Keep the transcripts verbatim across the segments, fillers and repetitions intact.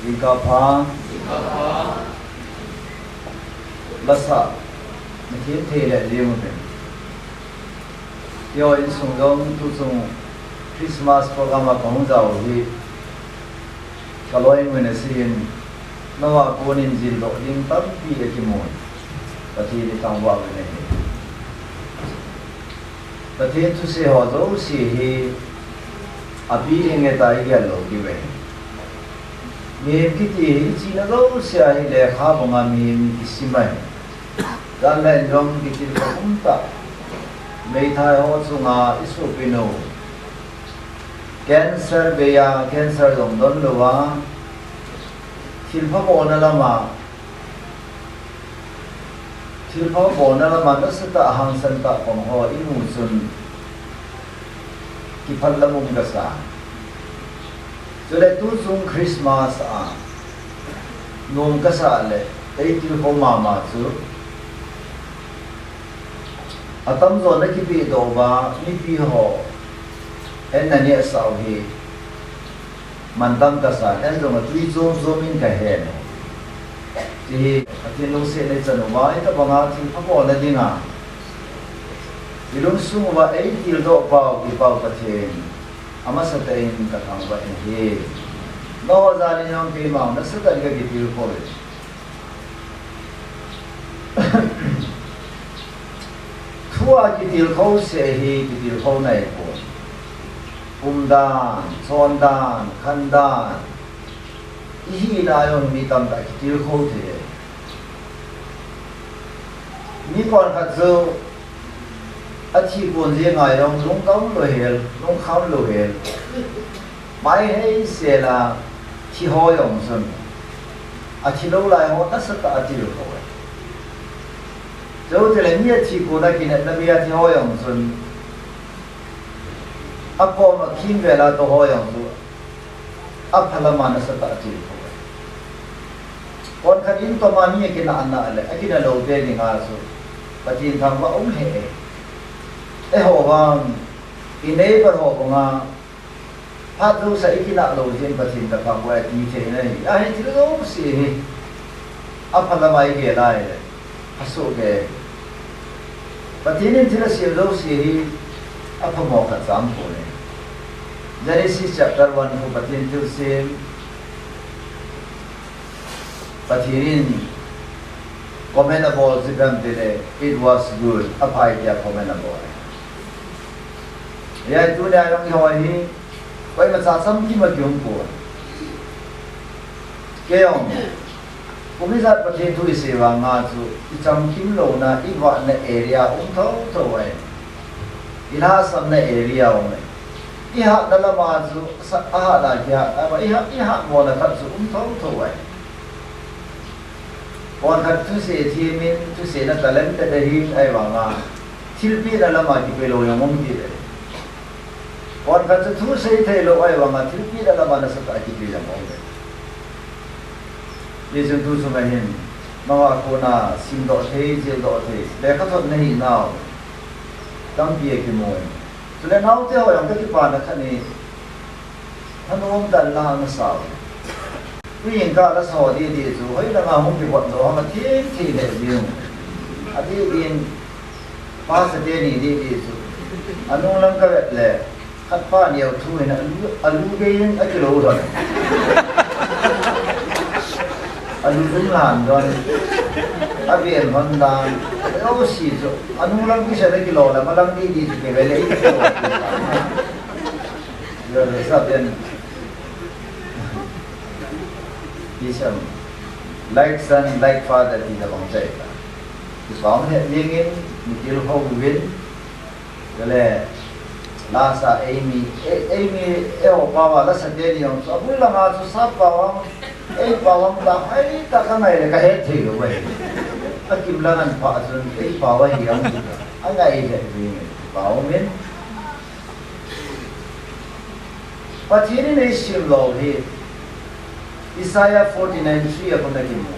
Jingkah pha. Lasa. Mithin thei le lim uvin. Keiho insung jong tuchung Christmas program a kahung jao hi, kaloi mun asin, nangho a konin jildoh ding tampi akimun. Pathen ithangvah uvin ahi. Pathen thusei ho jouse hi api ding e tia igel lou diu ahi. Mihem kiti hi ichihna jouse a hi lekha banga mihem kisim ahi. Janlhah in jong kitilkhou umtah. Meithai ho chunga isopinu cancer bei a, cancer jong donlouva, thilpha bolna lama, thilpha bolna lama nasatah, hangsantah pang ho imu chun kiphatlam um kasa. Chule tuchung Christmas a nom kasah le eitilkhou mama chu, atamjo nakipehdoh uva mipi hon ananehsah u hi mantam kasa, an jong atui chom chom in kahen. Hiche hi Pathen lungsetna ichan uva, hitobanga thilpha bolna dinga ilungsung uva eitildoh pau, i Pa u Pathen amasatah in kathangvah in ahi. Nangho jal in jong keima nasatah in kakitilkhou e. Thu a kitilkhou seh hi kitilkhou naipon. Umdan, chondan, khandan, ihina jong mi tamtah kitilkhou thei e. Mi konkhat chu athi kon jenga jong lungdam louhel, lungkham louhel, mai heisel a thi ho jong chun athilou lai ho nasatah a tilkhou e. Chutile mi athi kon a kinepna bei a thi ho jong chun akom a kimvel a tou ho jong chu aphalama nasatah a tilkhou e. Konkhat in toma mi akinah nah le akinah loute dinga chu Pathen thangvah um hih e. Eiho vang, i neighbor ho banga phat jousea ikinah lou jeh in Pathen kathangvah e ati thei nahi. Ahin thil jouse hi aphalama igel a ahile asoh kei. Pathen in thil asem jouse hi aphamo khat cha umpon e. Genesis chapter one khu Pathen thilsem, Pathen in comment abol chu ipi ham itile, "It was good." Aphai tia comment abol e. Hijeh a tunia jong eiho hi koimacha chamkim a kiumpon. Kei jong kum ijat Pathen thu isei vanga chu ichamkim louna, ivatna area um thotho ahi. Ilhahsamna area um ahi. Ihatna lama chu sa-, ahatna kihat, ama ihat, ihatmona khat chu um thotho ahi. Konkhat thusei thimin, thuseina talented ahin, ahivanga thilpehna lama kipehlou jong um kit e. Konkhat chu thusei theilou ahivanga thilpehna lama nasatah a kipe jong um e. Hichun tuchunga hin nangho a kona simdoh thei, jildoh thei, lekhathot nahinau tampi akimun. Chule naote ho jong kakipana khat in thanom tah in la hung sao. Tujingkah lasa ho didi chu hoilanga hung kivotdoh ham, atheng theng lheh jeng. Adidin pastor teni didi chu anung lang kavet le khatpa neo thu hin alu, alu gei in akilou lhon. Alu lum lhan lhon. Aven lhon dan. Jouse chu anung lang kisa le kilou le, amalang didi chu kivele ikilou. Lasa pen. Kisam. Like son, like father ti tabang chai ta. Kipah um hih jengin, mitilkhou uvin. Chule, lasa eimi, e, eimi, eiho pao a lasa teni jong chu abul langa chu sap pao a, ei pao a ta, ei ta kangai le kahet thei lou ahi. Akim lang an pha chun, ei pao ahi ang chu angai le jengin, pao min. Pathen in eisim lou hi Isaiah forty-nine three a kona kimu.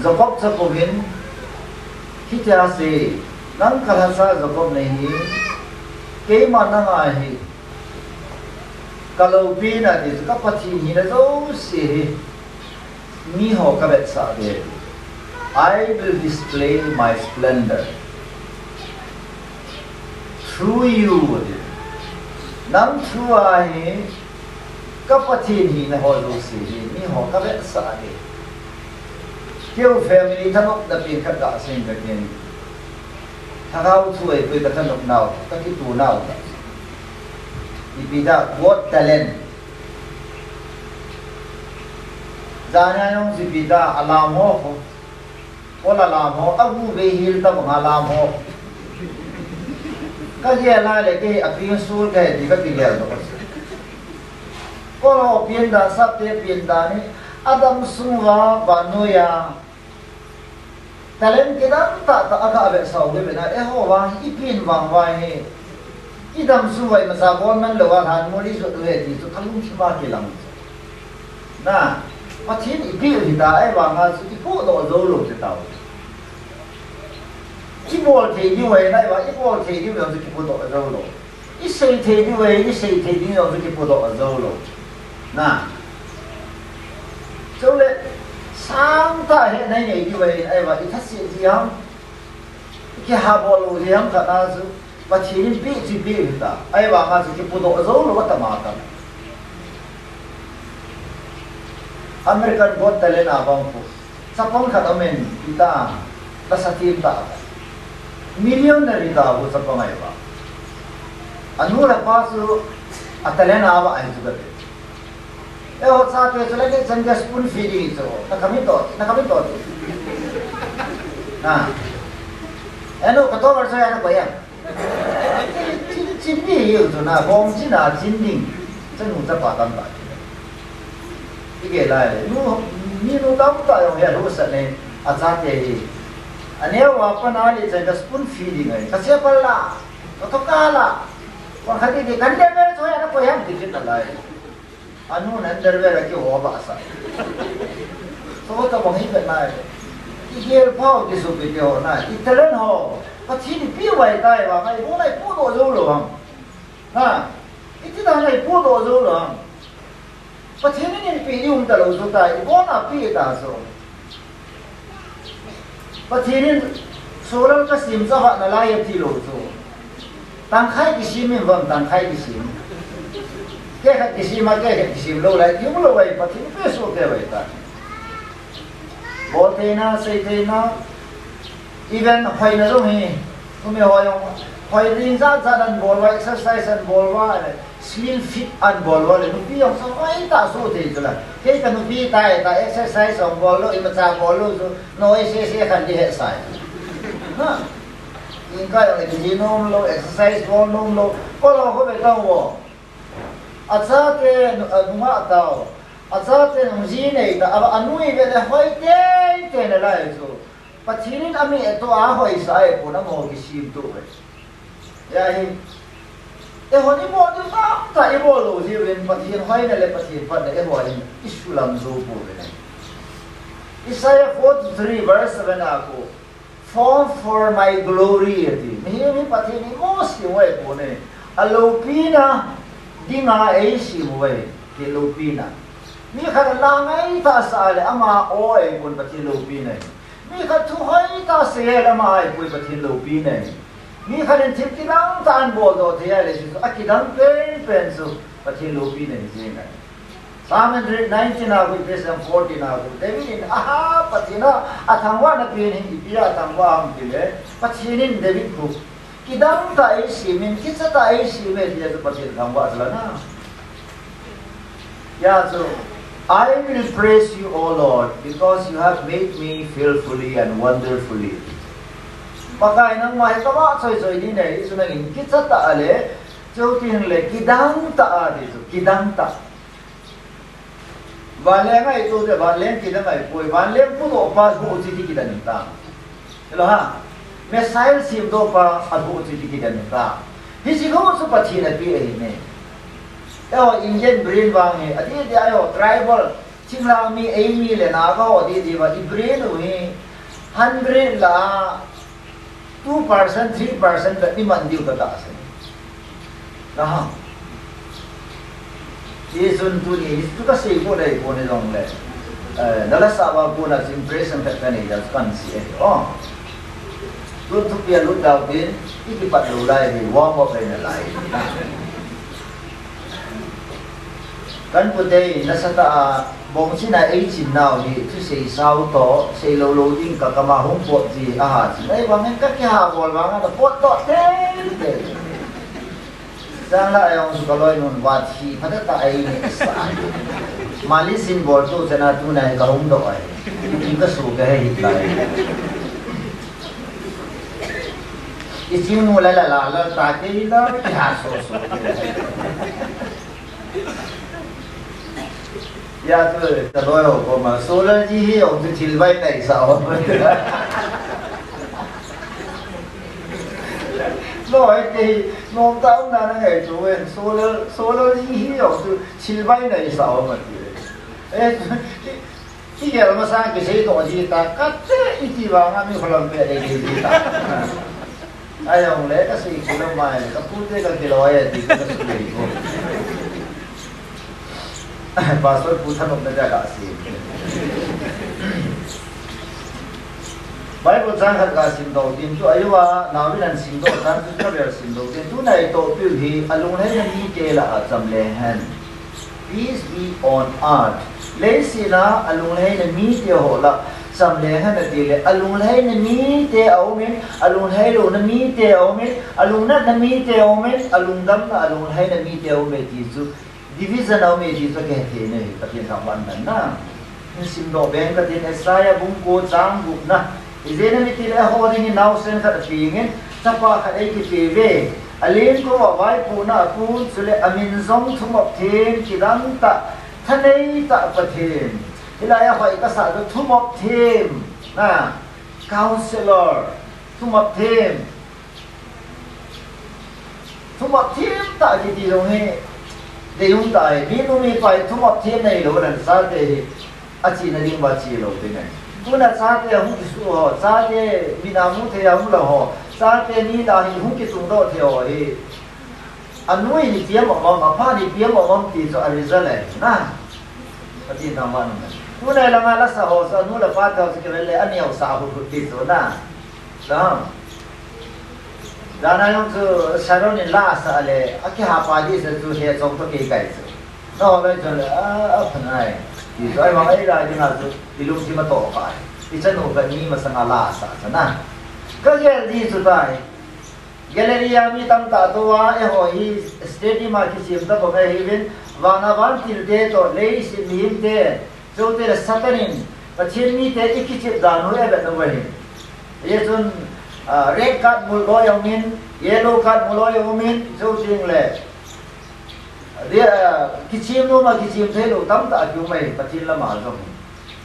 Jacob chapang in hitia asei, nang kalhacha Jacob nahi, keima nanga hi Ka loupina ti chu ka Pathen hina jouse hi miho ka vetsah ding. I will display my splendor through you. Nang through a hi ka Pathen hina ho jouse hi miho ka vetsah ding. Keu family thanopna pen khat kasei kate. Lhagao thu eipui ka thanop nau, ka kituh nau. Ipi dia Got Talent. Jana jong chu ipi dia alam ho ko. Ko la lam ho, agu ve hil ta banga lam ho. Ka gel a le kei a pin sul kei ti ka kigel doh. Ko la ho pian dan, sapte pian dan hi, adam sung uva, vannoi a. Talent kidang tah tah a ka vetsah u le vena, eiho vang hi, i pin vang uva hi. I dam sung uva imacha bol man lou a, lhan mol i jot u hi ti chu ka lungthim a kilang. Na, Pathen in eipeh u hita, ahivanga chu i podoh jou lou ti tau. I bol thei diu ahi, ahivang i bol thei diu jong chu kipodoh jou lou. I sei thei diu ahi, i sei thei ding jong chu kipodoh jou lou. Na. Chule, sangtah hetna i nei diu ahi, ahivang i thase ji ham, i kihabol lou ji ham khat na chu, Pathen in peh chu peh u hita. Ahivanga chu kipodoh jou lou atam atam. American Got Talent a bang khu. Chapang khat aum in, ita, lasa thim tah. Millionaire ita, hu chapang ahi ba. Anu le apa chu, a talent a ba ahi chu kati. Eiho chate chu lagi chan ga spoon feeding chu, na kami to, na kami to. Na. Eno ka to bar sa ya na ko ya. Chin, chin di hiu chu na, bom chin a chin ding. Chanu chapa tamtah. I gel lai le. Nu, minu tamtah jong hi alhahsat ne, achate hi. Aneo a pat a le chan ga spoon feeding ahi. Ka che pal la, ka to ka la. Wa kha di di kan de me chu ya na ko ya di chin lai. Anu nan der ve la ki ho ba sa. So ta bang hi be nai. I gel pau ti su pi ti ho na. I talent ho. Pathen in peh u ahi tai vang a, i bol a i podoh jou lou ham. Ha. I ti dan a i podoh jou lou ham. Pathen in eipeh ding um ta lou chu tai, i bol a peh ta chu. Pathen in solar ka sem chu avat nalai ati lou chu. Tangkhai kisem in vang, tangkhai kisem. Kei khat kisem a, kei khat kisem lou lai, ti um lou vai, Pathen in peh soh kei vai ta. Bol theina, sei theina, even hoina jong hi, tumi ho jong, hoi ding jat jat an bol uva, exercise an bol uva, Slim fit an bol lou le, nupi jong chu hoi tah chu thei chu la. Kei ka nupi tai ta exercise jong bol lou, imacha bol lou chu, noi se se khan di he sai. Ha. Inkai jong le ji nom lou, exercise bol nom lou, ko lou ko be tao wo. Achate, a, nungah tao. Achate nung ji nei ta, a, anu i ve le hoi tei tei na lai chu. Pathen in ameh toh a hoisah a eipon amaho kisemtoh uve. Hia hi, eiho i bol diu tamtah i bol lou jiuvin Pathen hoina le Pathen phatna eiho in i sulam jou pouve. Isaiah forty-three verse seven a khu, "Form for my glory," ati. Mihem hi Pathen in eimuslim u ahipon e. Aloupina dinga eisem uve, kiloupina. Mi khat alah ngai tah sah le ama aw ahipon, Pathen loupina ahi. Mi khat thu hoitah sei le ama ahipoi, Pathen loupina ahi. Mi khat in thil kidang tah ahin boldoh thei le chu akidang penpen chu Pathen loupina ahi jeng ahi. Psalm one hundred nineteen a khu, verse fourteen a khu, David in, aha, Pathen a, athangvahna pen hi ipi a athangvah ham tile, Pathen in David khu, kidang tah eisem in, kicha tah eisem e, tia chu Pathen thangvah chu la na. Hia chu, "I will praise you, O Lord, because you have made me fearfully and wonderfully." Pakai nangma hi kavah choi choi ding ahi, chu nangin kicha tah le, chuteng le kidang tah a ti chu, kidang tah. Vanleng a itoh te, vanleng kidang ahipoi, vanleng pudoh pa lhuh chiti kidang in ta. Hello ha. Missile semdoh pa alhuh chiti kidang in ta. Hiche khu chu Pathen apeh ahi ne. Eiho Indian brain vang hi, adeh deh a eiho tribal, thinglhang mi, eimi le Naga ho adeh deh uva, i brain u hi, hundred lah a, two percent, three percent bep iman diu katahsan. Aha. Hichun tuni hi chu kasei kit ding pon jongle, eh, nala sah uva kona chu impression khat kanei a chu kahin sei ahi. Oh. Tun thupi a lut dau tin, i kipat lou lai hi, warm up ahi nalai. Kan pute in nasatah a, bongchin a eichin nau hi, thusei sao toh, sei lou lou ding kakam a hung pot ji, aha, chin. Ahivangin kakiha bol vang a, napot toh, tei, tei. Chang la ayong su kaloi nun va thi, phatah tah a eini sa. Mali sin bol tu chana tuna hi kahung doh ahi. Ki kasu kahe hih lai. Iching mu la la la la ta ke la, kiha so so. Ya tu, kaloi ho koma, solar ji hi jong chu thil vai naisah ho. Loi te, nom tah um na nangai chu ven, solar, solar ji hi jong chu thil vai naisah ho mati. Eh, ki, kigel masang kisei toh ji ta, kate iti vang a mi kholam pe de ji ta. Ajongle kasei kilou mai, kapute kakiloi e ti kasei ko. Pastor pu Thanopna dia kasei. Bible chang khat kasim doh tin chu, ahiuva, naovin ahin sim doh tan chu, kavel sim doh tin, tuna itoh piu hi, alunglhaina mite lah a cham leng hen. Peace be on earth. Leiset a alunglhaina mite ho lah cham leng hen ati le, alunglhaina mite aum in, alunglhai louna mite aum in, alungnatna mite aum in, alungdamna, alunglhaina mite aum e ti chu, division aum e ti chu kahe thei nei, Pathen thangvahna. Hin sim doh beng katin, Isaiah bung ko chang gupna. Ijeh inem itile eiho dingin naosen khat apeng in, chapa khat eikipeh uve. Alen koma vaipohna apun, chule amin jong Thumop Them, Kidang tah, Thanei tah Pathen. Hilai a hoi kasah chu Thumop Them, na, Counselor, Thumop Them. Thumop them tah kiti jong hi, deium tah ahi, minu mipa hi thumop them neilou leh chate hi, achena ding uva che lou ding ahi. Tuna chate ahung kisuh ho, chate mit a mu thei a hung lou ho, chate mit a hi hung kitungdoh thei ho hi, anu in ipi ham aum, apa in ipi ham aum ti chu a result ahi, na. Pathen thangvahna. Tuna langa lasa ho chu anu le apa te ho chu kivel le aneosah hut hut ti chu, na. Sa. Dana jong chu Sharon in la asah le, akihahpa ding sa chu he chom toh kei kai chu. Nao lai chu le, a, apha nai. Ti chu ahivang eila dinga chu, ilungthim atoh kha. Ichanu khat ni masanga la asah chu na. Kagel ding chu tai. Gallery a mi tamtah tou a, eiho hi stadium a kisem tabang ahiuvin, vana vantil te toh, leiset mihem te, Chuteng le Satan in Pathen mite ikichep dan u avet uva ahi. Hichun, ah, red card mul loi aum in, yellow card mul loi aum in, chuteng le, ah, kichep nom a kichep thei lou tamtah akium ahi, Pathen lama jong.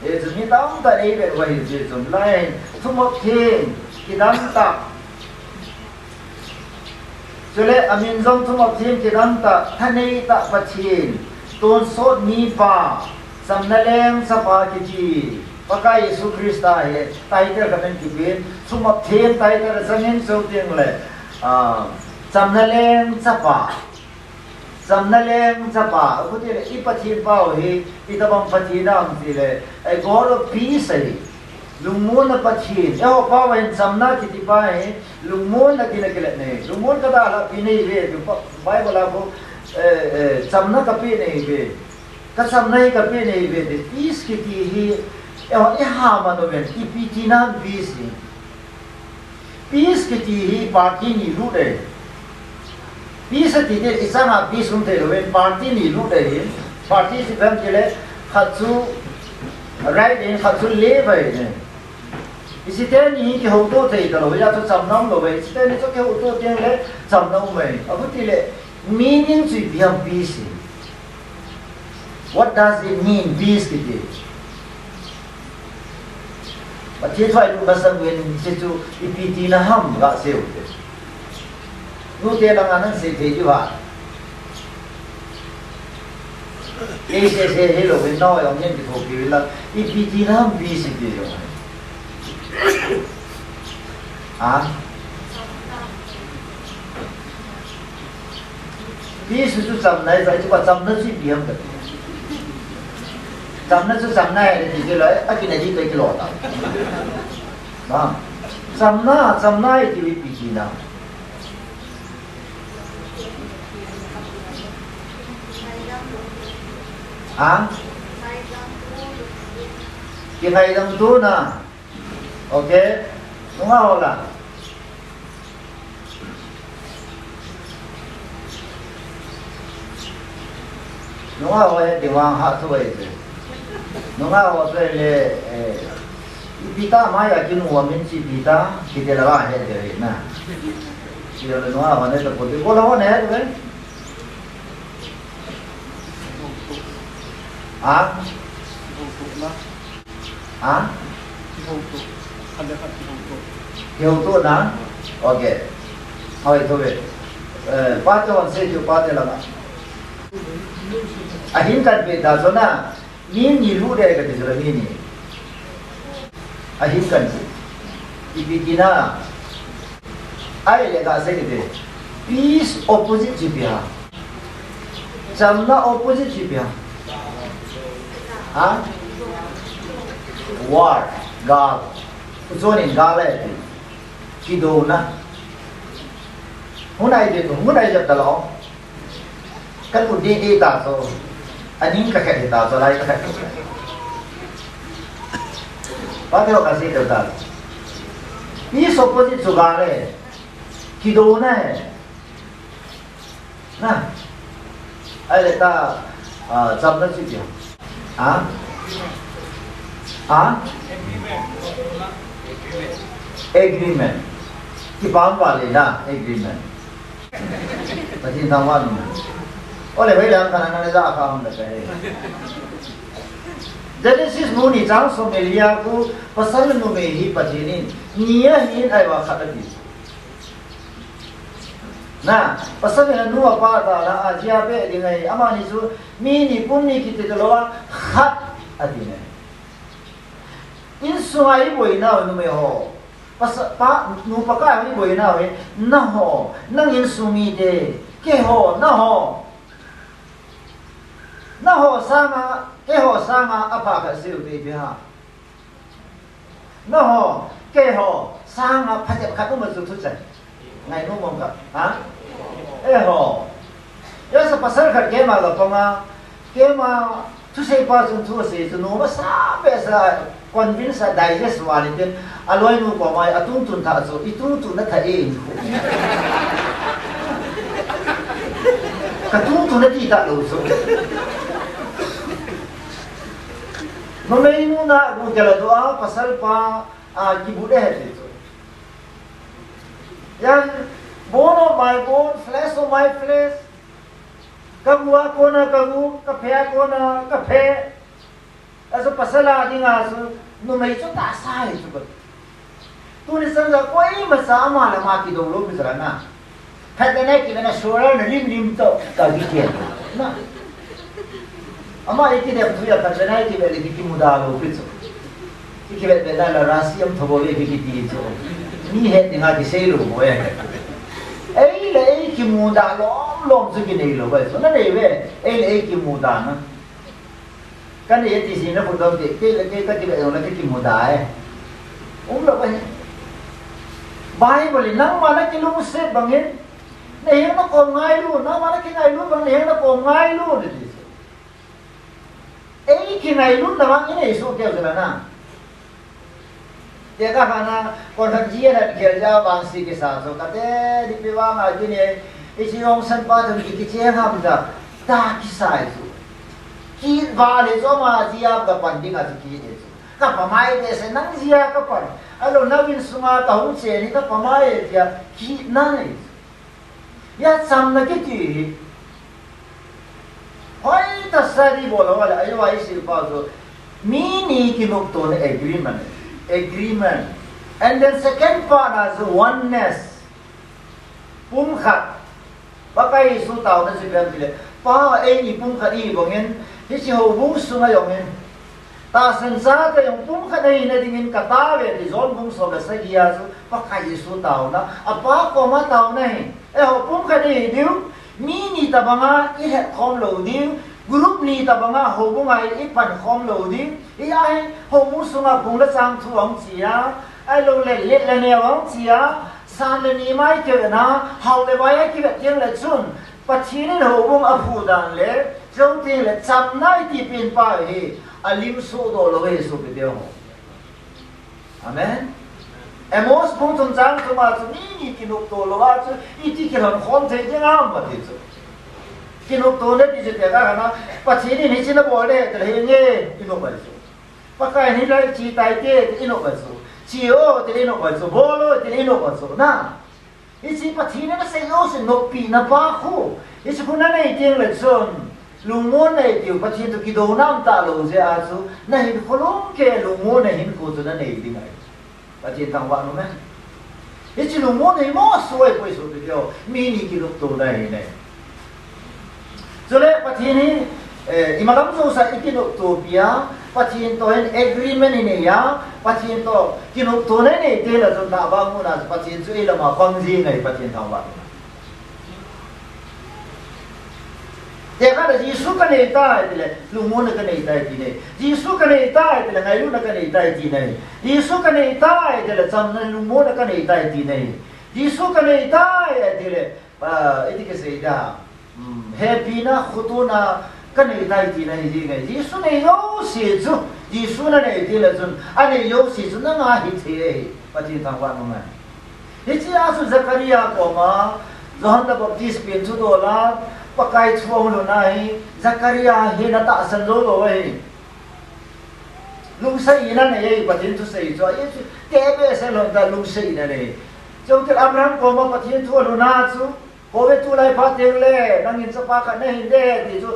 Hichun mi tamtah in eivet uva ahi, hichun lai, thumop them, kidang tah. Chule, amin jong thumop them kidang tah, thanei tah Pathen, tonsot mipa, chamna leng chapa kiti, Pakai Jesu Christa hi, title khat ahin kipen, thumop them title achangin chuteng le, ah, chamna leng chapa, chamna leng chapa, achuti le, i Pathen pau hi, itobang Pathen ham ti le, a God of peace ahi. Lungmonna Pathen, eiho pau a hin chamna kiti pa hi, lungmonna tina kilah nei. Lungmon kadalhah pi nei ve, Bible a khu, eh, eh, chamna kapeh nei ve. Kachamna hi kapeh nei ve, ti peace kiti hi, eiho iha man uvin, ipi tina ham peace hi. Peace kiti hi party ni lut e. Peace ati te, ichang a peace um thei lou in, party ni lut ahi. Party ti pen kile, khat chu right in, khat chu left ahi ne. Hiche teni hi kihouto thei talou, hijeh chun chamna umlou ahi. Hiche teni chu kihouto teng le chamna um ahi. Achuti le, meaning chu ipi ham peace hi. What does it mean, peace kiti? Pathen thu a ilut masang uvin hiche chu ipi tina ham gasei u te. Nute langa nasei thei diu ham? Kei sese hilou vin nao jong hin kithopi uvin lang ipi tina ham peace kiti jong. Ha? Peace chu chamna ahi, chu chamna chu ipi ham kati. Chamna chu chamna ahi ti chu lou, akinai ji toh kilou ta. Ba. Chamna, chamna ahi ti ipi tina. Ha? Kingaidam tona. Okay. Nunga ho la. Nunga ho he ding vang ha thu ve te. Nunga ho te le, eh, ipi ta ma ya kinu wa min chi ipi ta, kiti la va he te na. Chi le nunga ho ne to ko ti ko la ho ne he te. Ha? Ha? Kihoutoh. Kihoutoh na? Okay. Hoi, thu ve. Eh, pate hon sei chu pate lama. Ahin kan pe ta chu na. Mi ni lu de kati chu la mi ni. Ahin kan pe. Ipi tina. Ahile kasei kiti. Peace opposite chu ipi ham. Chamna opposite chu ipi ham. Ha? War. Gal. Kuchonin gal e. Kidouna. Hunai de, hunai de ta lou. Ka kut ding e ta so. Aning ka khet ta so lai ka khet. Pate ho kasei ta. Peace opposite chu gal e. Kidouna e. Na. Ahile ta, ah, chamna chu ipi ham. Ha? Ha? Agreement. Kipah val e na, agreement. Pathen thangvah in. Ole, hoilang kana na le ja kha um le ka he. Genesis bung ni chang som le li a khu pasal le numei hi Pathen in ni ahin ahivang khat ati. Na, pasal le nu apa ta la a jia pe ding ahi, amani chu mi ni pum ni kiti ta lou a khat ati ne. Insunga iboinau numei ho. Pasa, pa, nu pa kah a iboinau hi, nangho, nang insung mite, keiho, nangho. Nangho sanga, keiho sanga apha khat seiyu te ipi ham. Nangho, keiho sanga phatep khat um a chu thuchai. Ngainom um ka, ha? Eiho. Jeh a pasal khat keima ga panga, keima thusei pa chun thu asei chu nom asa behseh a, convince a, digest val in tin, aloinu koma a tungtun thah chu, i tungtun na thah e in khu. Ka tungtun na ti talou chu. Numeinu na gu kela doh a, pasal pa a kibu de he ti chu. Yang, bone of my bone, flesh of my flesh. Ka gu a kona ka gu, ka phe a kona ka phe. Achu pasal a dinga chu numei chu tahsa ahi chu ka. Tuni chan ga koima cha ama le ama kidou lou pi jeh a na. Phat le nai kivet na sural na lim lim to ka kiti na. Ama i kidem thu a phat le nai kivet le ki kimuda lou pi chu. I kivet vet na la rasi am thobo ve ki kiti chu. Mi het dinga kisei lou mo e. Ei le ei kimuda lom lom chu kinei lou ve chu. Na nei ve, ei le ei kimuda na. Ka nei e ti si na phu dom ti, kei le kei ka ti le jong le ka kimuda e. Um lou ahi. Bible in nangma na kilungset bangin, na heng na kom ngailu, nangma na kingailu bang, na heng na kom ngailu, na ti si. Ei kingailutna vang i nei soh keu chu la na. Tekah a na, kon khat ji a na khel ja vang si kisa chu, ka te di pi vang a kini, i chi ong san pa thum ki kicheng ham ja, ta kisa i chu. Kit val hi chu ama ji a ka pan ding a chu kit hi chu. Ka pamai behseh nang ji a ka pan. Alou na vin sunga ka hung che ni ka pamai e tia, kit na nei chu. Hia chamna kiti hi. Hoitah sa di bol a le, ayo ai sil pa chu. Mi ni kinoptona agreement. Agreement. And then second part na chu oneness. Pumkhat. Pakai Jesu taona chu ipi ham ti le. Pa, eini pumkhat i bangin. Hiche houbung sunga jong in. Tahsan chate jong pumkhat ahina dingin ka tao e ti John bung som le sagi a chu Pakai Jesu taona, a Pa koma taona hi. Eiho pumkhat ihi diu, Mi ni tabanga i hetkhom lou ding, group ni tabanga houbunga i pankhom lou ding, i ahi houbung sunga phung le chang thu ahung chia, ahilouleh let le neo ahung chia, san le ni mai keu na, hao le vai a kivet ding le chun, Pathen in houbung aphu dan le, chuteng le chamna i tipeh pa hi, alim sudoh lou hi sopite ho. Amen. Amos bung thum chang thum a chu mi ni kinopto lou a chu iti kilhon khom thei ding ham ati chu. Kinopto na ti chu tekah a, Pathen in hiche nabol le, ti le hinge, i nop a chu. Pakai in hilai chi tai te, i nop a chu. Chi o, ti i nop a chu. Bol o, ti i nop a chu. Na. Hiche Pathen in asei jouse noppina pa khu. Hiche khu nanei teng le chun, lungmon nei tiu, Pathen toh kidou nam talou jeh a chu, nahinkho lungkei lungmon nahinkho chu nanei ding ahi. Pathen thangvah in um e. Hiche lungmon nei mo suai poi sopite ho, mi ni kinopto na hi nei. Chule Pathen hi, eh, imalam jousea i kinopto pi a, Pathen toh hin agreement i nei a, Pathen toh kinopto na i nei teng le chun na bang mun a Pathen chu i lama pang jing ahi Pathen thangvah in. Tekah a Jesu ka nei tai ti le, lungmon ka nei tai ti nei. Jesu ka nei tai ti le, ngailutna ka nei tai ti nei. Jesu ka nei tai ti le, chamna lungmon ka nei tai ti nei. Jesu ka nei tai ti le, ah, iti kisei da. Hmm, hepina, khotona, ka nei tai tina hi ding ahi. Jesu nei jouse chu, Jesu nanei teng le chun, anei jouse chu nanga hithei ahi, Pathen thangvah in um e. Hiche a chu Zakaria koma, Johan the Baptist pen thudol a, Pakai thu ahung lhun a hi, Zakaria hin atahsan jou lou ahi. Lungset in anei ahi, Pathen thusei chu, ahi chu, tebe se lon ta lungset in anei. Chuteng le Abraham koma Pathen thu alhun a chu, Kove tulai phat teng le, nangin chapa khat nahin de, ti chu,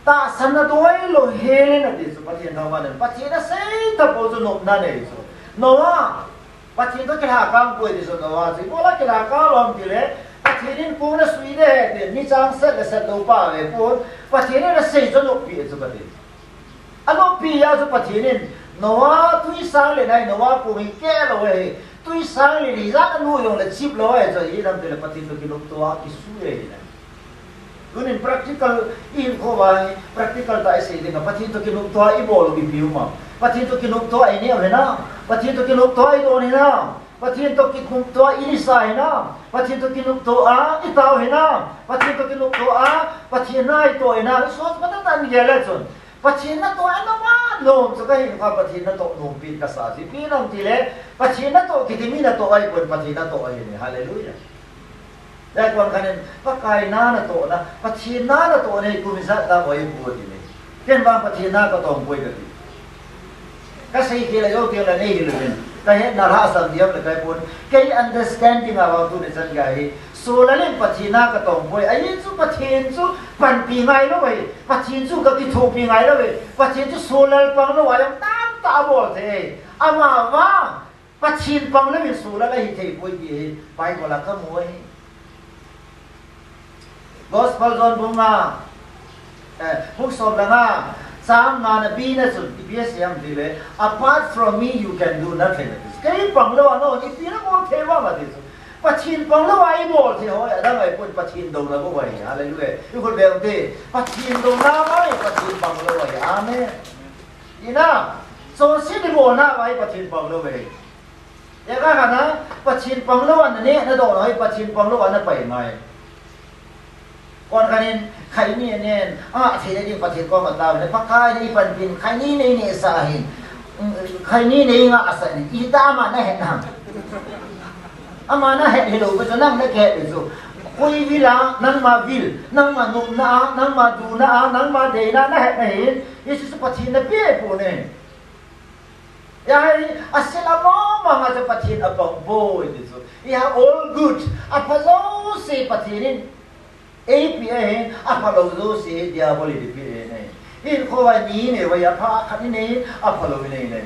tahsanna doi lou hel in ati chu, Pathen thangvah in, Pathen asei tapou chu nopna nei chu. Noah, Pathen toh kilhakang poi ti chu, Noah chu, ibola kilhakang lou ham ti le, Pathen in kong nasui de, ti, mi chang set le set lou pa ve pon, Pathen in asei chu noppi chu Pathen. Anoppi a chu Pathen in, Noah tui sang le nai, Noah kong hi keh lou ahi, tui sang le ni ijat anu jong le chip lou ahi, chu hi nam ti le Pathen toh kinopto a kisui ahi na. Tunin practical i hinkho uva hi, practical tah a i sei ding a, Pathen toh kinopto a i bol u ipi um am. Pathen toh kinopto a i neh u hinam. Pathen toh kinopto a i don u hinam. Pathen toh kinopto a i nisa u hinam. Pathen toh kinopto a i tao u hinam. Pathen toh kinopto a, Pathen na i toh u hinam. I soh phat a tan gel le chun. Pathen natoh a noma nom chu ka hinkho a Pathen natoh nom pi kasa chu. Ipi nam ti le, Pathen natoh kiti mi natoh ahipon Pathen natoh ahi ne. Hallelujah. Lai kon khan in, Pakai na natoh na, Pathen na natoh na hi kum ijat tah bou ahi poi ti ne. Ken vang Pathen na katong poi kati. Kasei khel a jou teng le nei hilou vin. Kahetna lhasam diam le kai pon. Kei understanding a vang tuni chan gei hi. Solar in Pathen na katong poi. Ahi chu Pathen chu panpi ngai lou ahi. Pathen chu kakithopi ngai lou ahi. Pathen chu solar pang lou a jong tamtah abol thei. Ama vang Pathen pang lou in solar ahithei poi ti hi Bible a kamu ahi. Gospel John bung nga, eh, bung som le nga, chang nga na B na chun, ipi asei em ti le, "Apart from me, you can do nothing." Kei pang lou a nangho ipi nabol thei uvam ati chu. Pathen pang lou a ibol thei hoi, adang ahipon Pathen douna bou ahi. Hallelujah. I khut beng te, Pathen douna bou ahi, Pathen pang lou ahi. Amen. Ina, chonset ibolna bou ahi, Pathen pang lou ahi. Eka kana, Pathen pang lou a naneh nadoh lou hi, Pathen pang lou a napai ngai. Kon khan in, khaini anen, a, thei le ding Pathen koma tao le, Pakai nei panpin, khaini nei nehsah hin, khaini nei ngahsah hin, itih ama nahet ham. Ama nahet hilou, pi chu nang nahet pi chu. Koi vil a, nangma vil, nangma nopna a, nangma duna a, nangma deina nahet nahin, Jesu chu Pathen napeh pon e. Ahi, asil a mama nga chu Pathen apang poi ti chu. Ahi, all good. Apha jouse Pathen in eipeh ahin, aphalou jouse Diabol in eipeh ahi. Hinkho a ni nei uva apha khat inei, aphalou inei nei.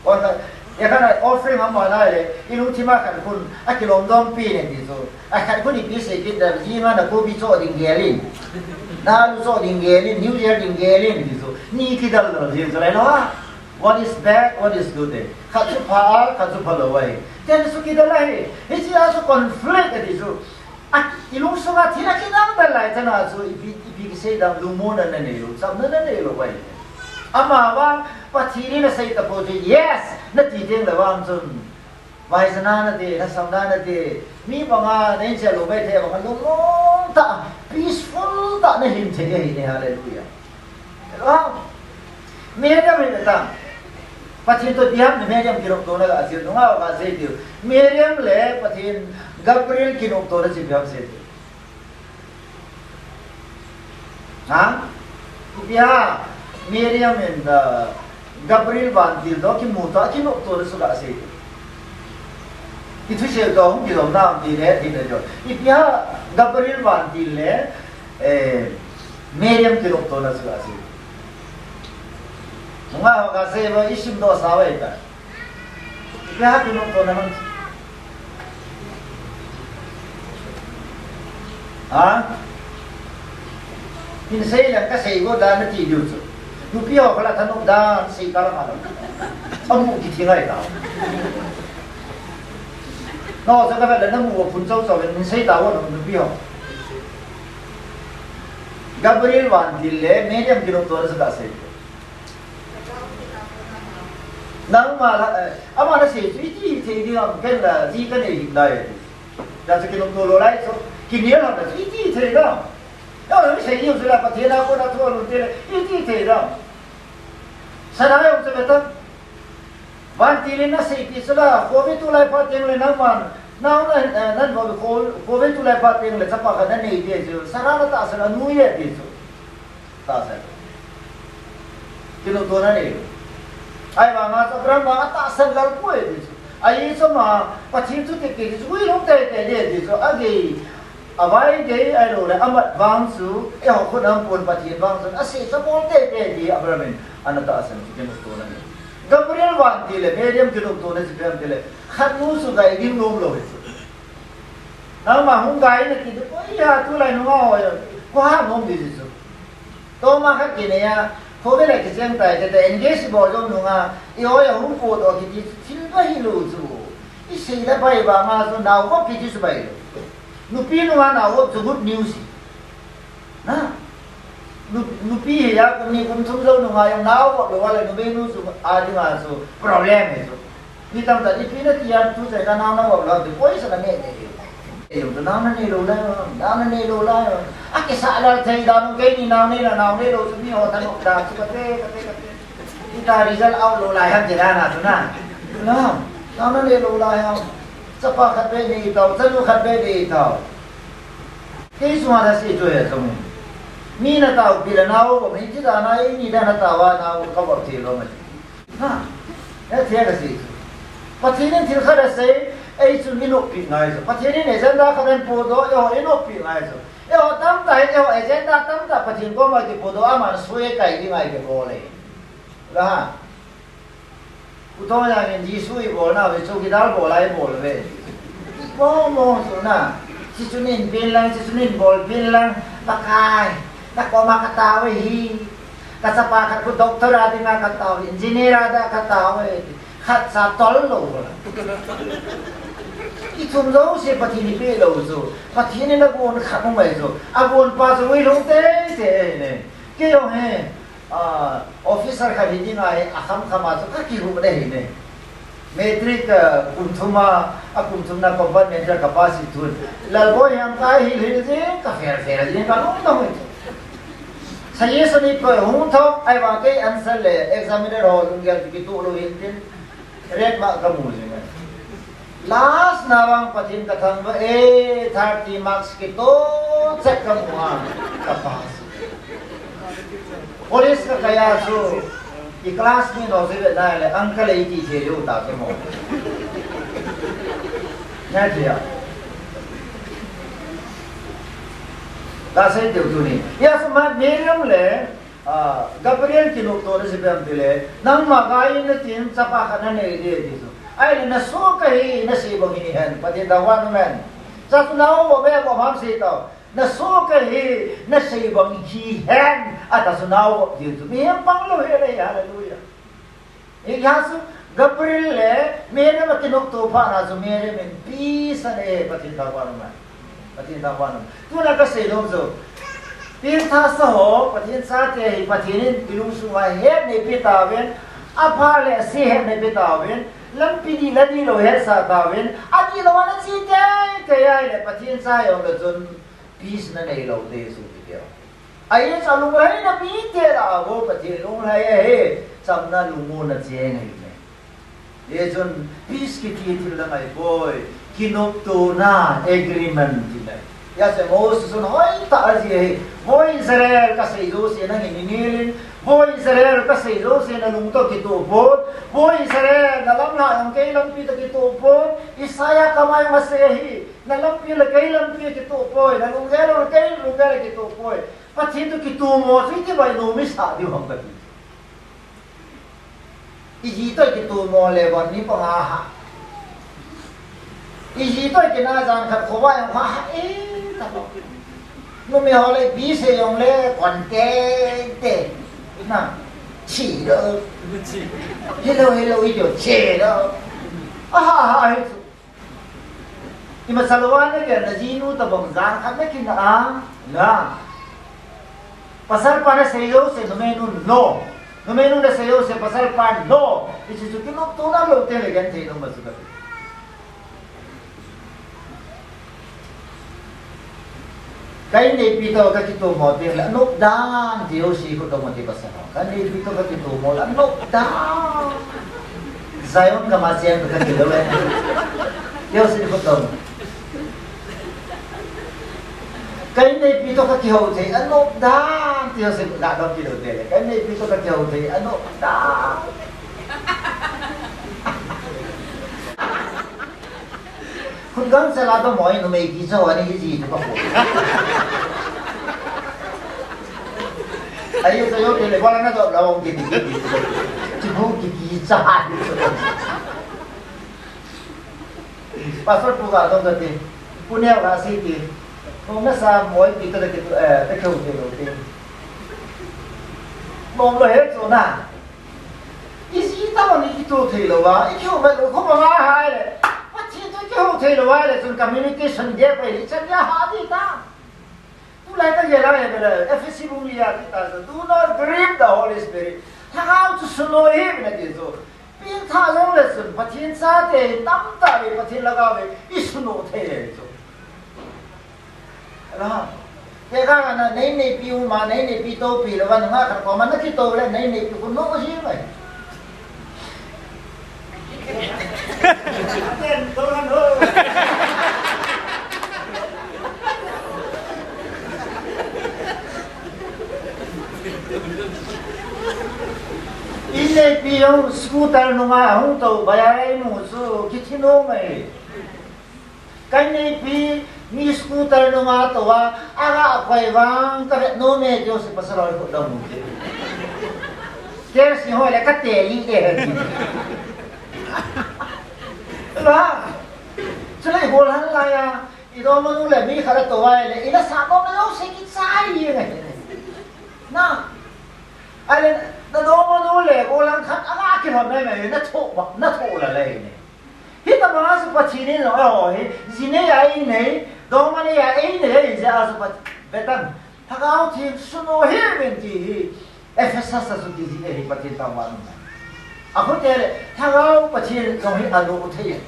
Kon ta, ya kana offering ama nalai le, ilungthim a khat khun, akilom dom pi nei ti chu. Akhat khun ipi sei kit da, jing a na kopi cho ding gel in. Na alu cho ding gel in, New Year ding gel in ti chu. Ni kidal lou jing chu lai lou a. What is bad, what is good, eh? Khat chu pha a, khat chu phalou ahi. Ten chu kidal ahi. Hiche a chu conflict ati chu. A, ilungsunga thil akinang dan lai chana chu ipi, ipi kisei dam, lungmonna nanei lou, chamna nanei lou ahi. Amavang Pathen in asei tapou chu, yes, nati teng le vang chun. Vaisana nati, lhasam na nati, mi banga nahin che lou maithei banga lungmong tah, peaceful tah nahin thei ahi ne, hallelujah. Hello? Miriam hi ta. Pathen toh ipi ham Miriam kinoptona gasei, nungah gasei diu. Miriam le Pathen Gabriel kinoptona chu ipi ham sei diu. Ha? Ipi ham Miriam in, uh, Gabriel vantil toh kimu toh, kinoptona chu gasei diu. Kithusei toh, hung kilom nam ti le, ti le jo. Ipi ham Gabriel vantil le, eh, Miriam kinoptona chu gasei. Nungah ho gasei uva, isim doh sa uve ta. Ipi ham kinoptona ham. Ha? Hin sei leng kasei go dan nati diu chu. Nupi ho kala thanop dan sei kala kala. Amu kiti ngai ta. No, sa ka le namu ko phun chau chau hin sei ta wo nupi ho. Gabriel vantil le Miriam kinoptona chu gasei. Nangma la, eh, ama nasei chu iti thei ding ham, ken la ji kanei hih lai. Hijeh chun kinopto lou lai chu, kinel ham la chu iti thei dam. Nangma nasei ji chu la Pathen a kona thu alhun teng le, iti thei dam. Sana jong chu ve ta. Vantil in asei ti chu la, covid tulai phat teng le nangman, nao na, eh, nan vo ko-, covid tulai phat teng le chapa khat nanei ti chu, Sarah natahsan anu e ti chu. Tahsan. Kinoptona nei. Ahivanga chu Abraham vang atahsan lal poi ti chu. Ahi chu ama, Pathen chu ti ti chu, ui lhung tei tei ti chu. Agei, avai gei ahilou le, amat vang chu, eiho khut a um pon Pathen vang chu, asei chu abol tei tei ti Abraham in, ana tahsan chu kinoptona nei. Gabriel vantil le, Miriam kinoptona chu ipi ham ti le, khat nu chu gai ding nom lou hi chu. Nangma hung gai nati diu, oi ya, tulai nungah ho, ko ha nom di chu. Toma khat kinei a, covid a kicheng tai, te, te, engage bol jong nunga, i oi a hung potdoh kiti, thil ba hilou chu. I sei le bai banga chu, nao vop kiti chu bai lou. Nupi nunga nao vop chu good news. Na? Nu-, nupi hi a, kum ni kum thum jou nunga jong nao vop lou a le, numei nu chu, a dinga chu, problem hi chu. Mi tamtah in ipi nati a tu chai ka nao na vop lou ti poisa na nei nei. Ei jong tu nao nanei lou lai, nao nanei lou lai. Akisah lal thei dan u keini nao nei la nao nei lou chu mi ho thanop dan chu kate, kate, kate. Ita result out lou lai ham ti dan a tu na. Na, nao nanei lou lai ham. Chapa khat beh nei tao, chanu khat beh nei tao. Kei sunga na sei chu he chu. Mi na taopi le nao vop, mi ti dan a eini dan a tao a nao ka vop thei lou mai. Ha, hethei a kasei chu. Pathen in thil khat asei, ei chun i noppi ngai chu. Pathen in agenda khat ahin potdoh, eiho i noppi ngai chu. Eiho tamtah hin, eiho agenda tamtah Pathen koma kipohdoh, aman sui kai ding a kibol e. La ha. Pu Thongchang in Jesu i bolna ve chu kidal bol a i bol ve. I bol mo chu na. Chi chu nin pin lang, chi chu nin bol pin lang. Pakai, na koma ka tao hi. Ka chapa khat khu doctor a dinga ka tao, engineer a dinga ka tao e. Khat cha tol lou la. I thum jouse Pathen in i pe lou chu. Pathen in agon khat um mai chu. Agon pa chu ui lhung tei tei ne. Kei jong hi, ah, officer khat hi dinga hi akham kham a chu ka kihuh le hi ne. Matric, ah, kum thum a, a kum thum na compartment a ka pass hi tun. Lalboi hiam ka hil hil jing, ka fail fail jing, ka lung na hui. Suggestion hi ko hung thong, ahivang kei answer le examiner ho lunggel kituh lou hin tin. Red mark ka mu jing e. Last na vang Pathen ka thangvah e, thirty marks kitoh chet ka mu a, ka pass. College ka kai a chu, i classmate ho chu ve nai le, uncle e ti thei diu ta chu mo. Ngai thei a. Ka sei diu tuni. Hijeh chun Miriam le, ah, Gabriel kinoptona chu ipi ham ti le, nangma gai in nati in chapa khat nanei di ti chu. Ahile na soh kahi, na sei bang hihen, Pathen thangvah in um hen. Cha chu nao vop e, vop ham sei tao. Na soh kahi, na sei bang hihen, ata chu nao vop di chu. Mihem pang lou hi le, hallelujah. Hijeh chun Gabriel le Miriam akinopto phat na chu Miriam in peace anei, Pathen thangvah in um hen. Pathen thangvah in um. Tuna kasei nom chu, pengthah sa ho, Pathen chate hi Pathen in ilungsunga het neipe tauvin, apha le ase het neipe tauvin, lampi dih le dihlou hetsah tauvin, adihlou a nache teitei ahile Pathen cha hijong le chun peace nanei lou ding chu ti keo. Ahi chu alunglhaina mite lah a bou Pathen lunglhai ahi, chamna lungmonna cheng ahi. Hijeh chun peace kiti thil la ngai poi, kinoptona agreement ti ngai. Hijeh chun Moses in hoitah a ajih ahi, vo Israel kasei jouse nangin nangel in, vo Israel kasei jouse nalung toh kitoh pon, vo Israel nalamlhah jong kei lampi toh kitoh pon, Isaiah kama jong asei ahi, nalampi le kei lampi kitoh poi, nalunggel le kei lunggel kitoh poi. Pathen toh kitomo chu iti bainom isah diu ham kati. Iji toh kitomo le bon ni panga ha. Iji toh kina jan khat khovah jong ha ha e ta lo. Numei ho le bi se jong le kon te te. Na. Chi lo. Hello, hello, ijo che lo. Aha, aha, hi chu. Imacha lou a nagel najinu tobang jan khat nakina a, na. Pasal pa nasei jouse, numeinun no. Numeinun nasei jouse, pasal pan no. Hichu chu kinoptona lou teng le genthei nom ahi chu kati. Ka inneipi toh kakitomo teng le anop dan ti jouse khut dong ati pasal ho. Ka inneipi toh kakitomo le anop dan. Zion gam a cheng toh kati lou e. Ti jouse khut dong. Ka inneipi toh kakihou thei anop dan ti jouse khut dong kilou teng le. Ka inneipi toh kakihou thei anop dan. Khut gangchel a tomo hi numei kicha ho ahi ji ti pa ko. Ahi sa jo teng le, wala na to la ong kiti kiti. Chi bu ki kicha hi. Pastor pu ga dong kati. Pu neo ga si ti. Ko na sa moi ti ta ki, eh, ta ko ti lo ti. Nom lou he chu na. Iji tah a ikihou thei lou a, ikihou mai lou khop a ngai le. Pathen toh ikihou thei lou a le chun communication gap ahi, chan ya ha di ta. Tulai ka gel a le, Ephesi bung li a ti ta chu, "Do not grieve the Holy Spirit." Lhagao chu sunoh hih un ati chu. Pengthah jong le chun, Pathen chate tamtah le Pathen lhagao le isunoh thei ahi chu. Ala. Tekah a na, nei neipi um a, nei neipi toupi lou a, nungah khat koma nakitou le, nei neipi khu no ji mai. Inneipi jong scooter nungah hung tou, bai ai mu chu, kithi nom e. Ka inneipi, mi scooter nunga tou a, aga koi vang, ka vet nom e, ti jouse pasal ho khut dong u ke. Ke si ho le ka te i e. La. Chule hol han lai a, i domonu le mi khat a tou a le, i la sa ko me jouse kichai e ngai. Na. Ale, na domonu le, golang khat, aga kilhon mai mai, na tho ba, na tho la le ne. Hitabang a chu Pathen in jong eiho hi, ji nei a einei, dongma nei a einei, ahi jeh a chu Pat-, Pathen, Lhagao Theng sunoh hih un ti hi, Ephesus a chu kijih ahi Pathen thangvah in um. Ahile, Lhagao Pathen jong hi anoh thei.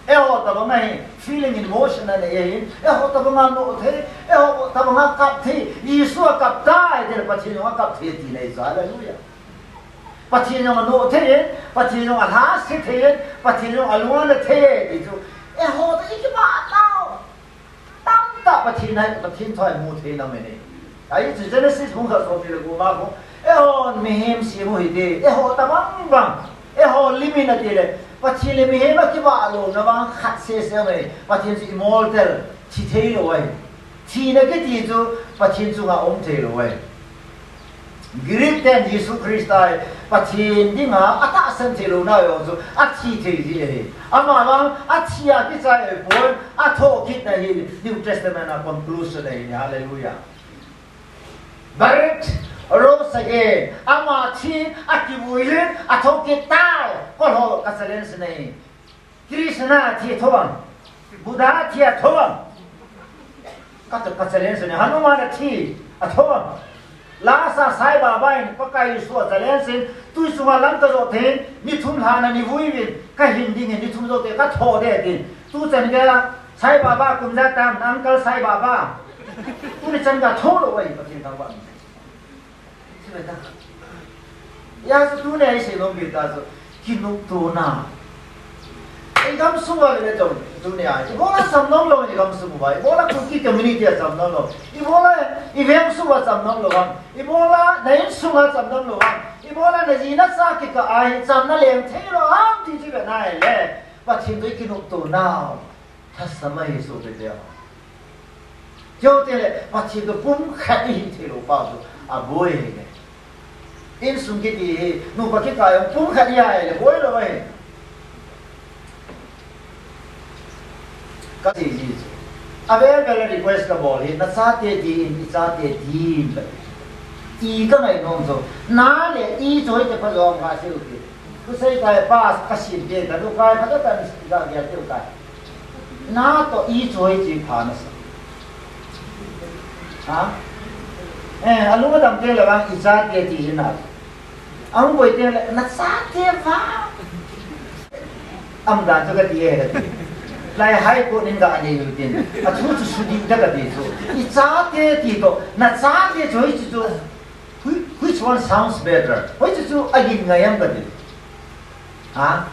Eiho tabang a hi, feeling emotion anei ahi, eiho tabang a anoh thei, eiho tabang a kap thei, Jesu akap tai, tile Pathen jong akap thei ti nei chu, hallelujah. Pathen jong anoh thei, Pathen jong alhase thei, Pathen jong alung ana thei, ti chu. Eiho toh ikibah nau. Tamtah Pathen a, Pathen thu a imu thei nau mai nei. Ahi chu Genesis bung khat som ni le ko ma ko. Eiho mihem sem u hite, eiho tabang bang. Eiho limit ati le. Pathen le mihem akibah louna vang khat sese mai. Pathen chu immortal, thi thei lou ahi. Thina kiti chu Pathen chunga um thei lou ahi. Greek ten Jesu Christa hi Pathen dinga atahsan thei louna jong chu athi thei ji ahi. Ama vang athi a kichai ahipon, athoh kit na hi New Testament a conclusion ahi, hallelujah. Buried, rose again. Ama thi, akivui in, athoh kit tai. Kol ho ka challenge nei. Krishna thi a thoh vang. Buddha thi a thoh vang. Ka, ka challenge ne, Hanuman athi, athon. Lasa Sai Baba in Pakai Jesu a challenge in, tui chunga lam kajot thei, ni thum lhana ni vui vin, kahin ding in, ni thum jote katho ding tin. Tu chan geiya, Sai Baba kum ja tam, uncle Sai Baba. Tuni chan katho lou ahi, Pathen thangvah. Hijeh a chu tuni a isei nom bep tah chu, kinoptona. Igam sung uva le chun, tuni a, ibola cham nom lou, igam sung uva, ibola Kuki community a cham nom lou, ibola iveng sung uva cham nom lou ham, ibola na insung a cham nom lou ham, ibola naji nacha kikah a hi cham naleng thei lou ham ti chu ve nahile, Pathen toh ikinoptona. Thasam ahi sopi teho. Chuteng le, Pathen toh pumkhat ihi thei lou pa chu, aboi ahi ne. Insung kiti hi, nupa kikah jong pumkhat ihi le, boi lou ahi. Kasei ji chu. Avel vel a request kabol hi, nachate tin, ichate tin, kati. I kangai nom chu. Na le i chu hoitah pha jong kasei u ti. Kusei kai pa, kasim te, kanu kai, pha ta tan, ga gel te u kai. Na toh i chu hoi chi pha nasa. Ha? Eh, alung adam te le vang ichate ti hi na. Ahung boi te le, nachate vang. Aum dan chu kati e, kati. Lai High Court in ga ani u tin. Athu chu sudih ta kati chu. Ichate ti toh, nachate chu hoi chi chu. Whi-, which one sounds better? Hoiche chu agin ngai am kati. Ha?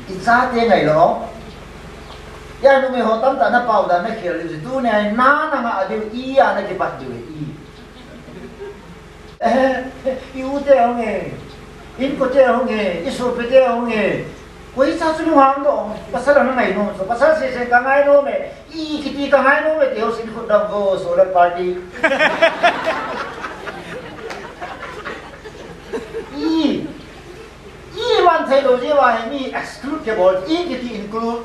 Ichate ngai lou. Hia numei ho tamtah na pao dan nakhel diu chu. Tuni a na nangah diu, i a nakipat diu, i. Eh, i u te hung e. Inko te hung e. I sopi te hung e. Koi cha chu lunghang doh. Pasal a nangai nom chu. Pasal sese kangai nom e. I kiti kangai nom e, ti ho sin khut dam vo, solar party. I, i man thei lou jeh uva hi mi exclude kibol, i kiti include,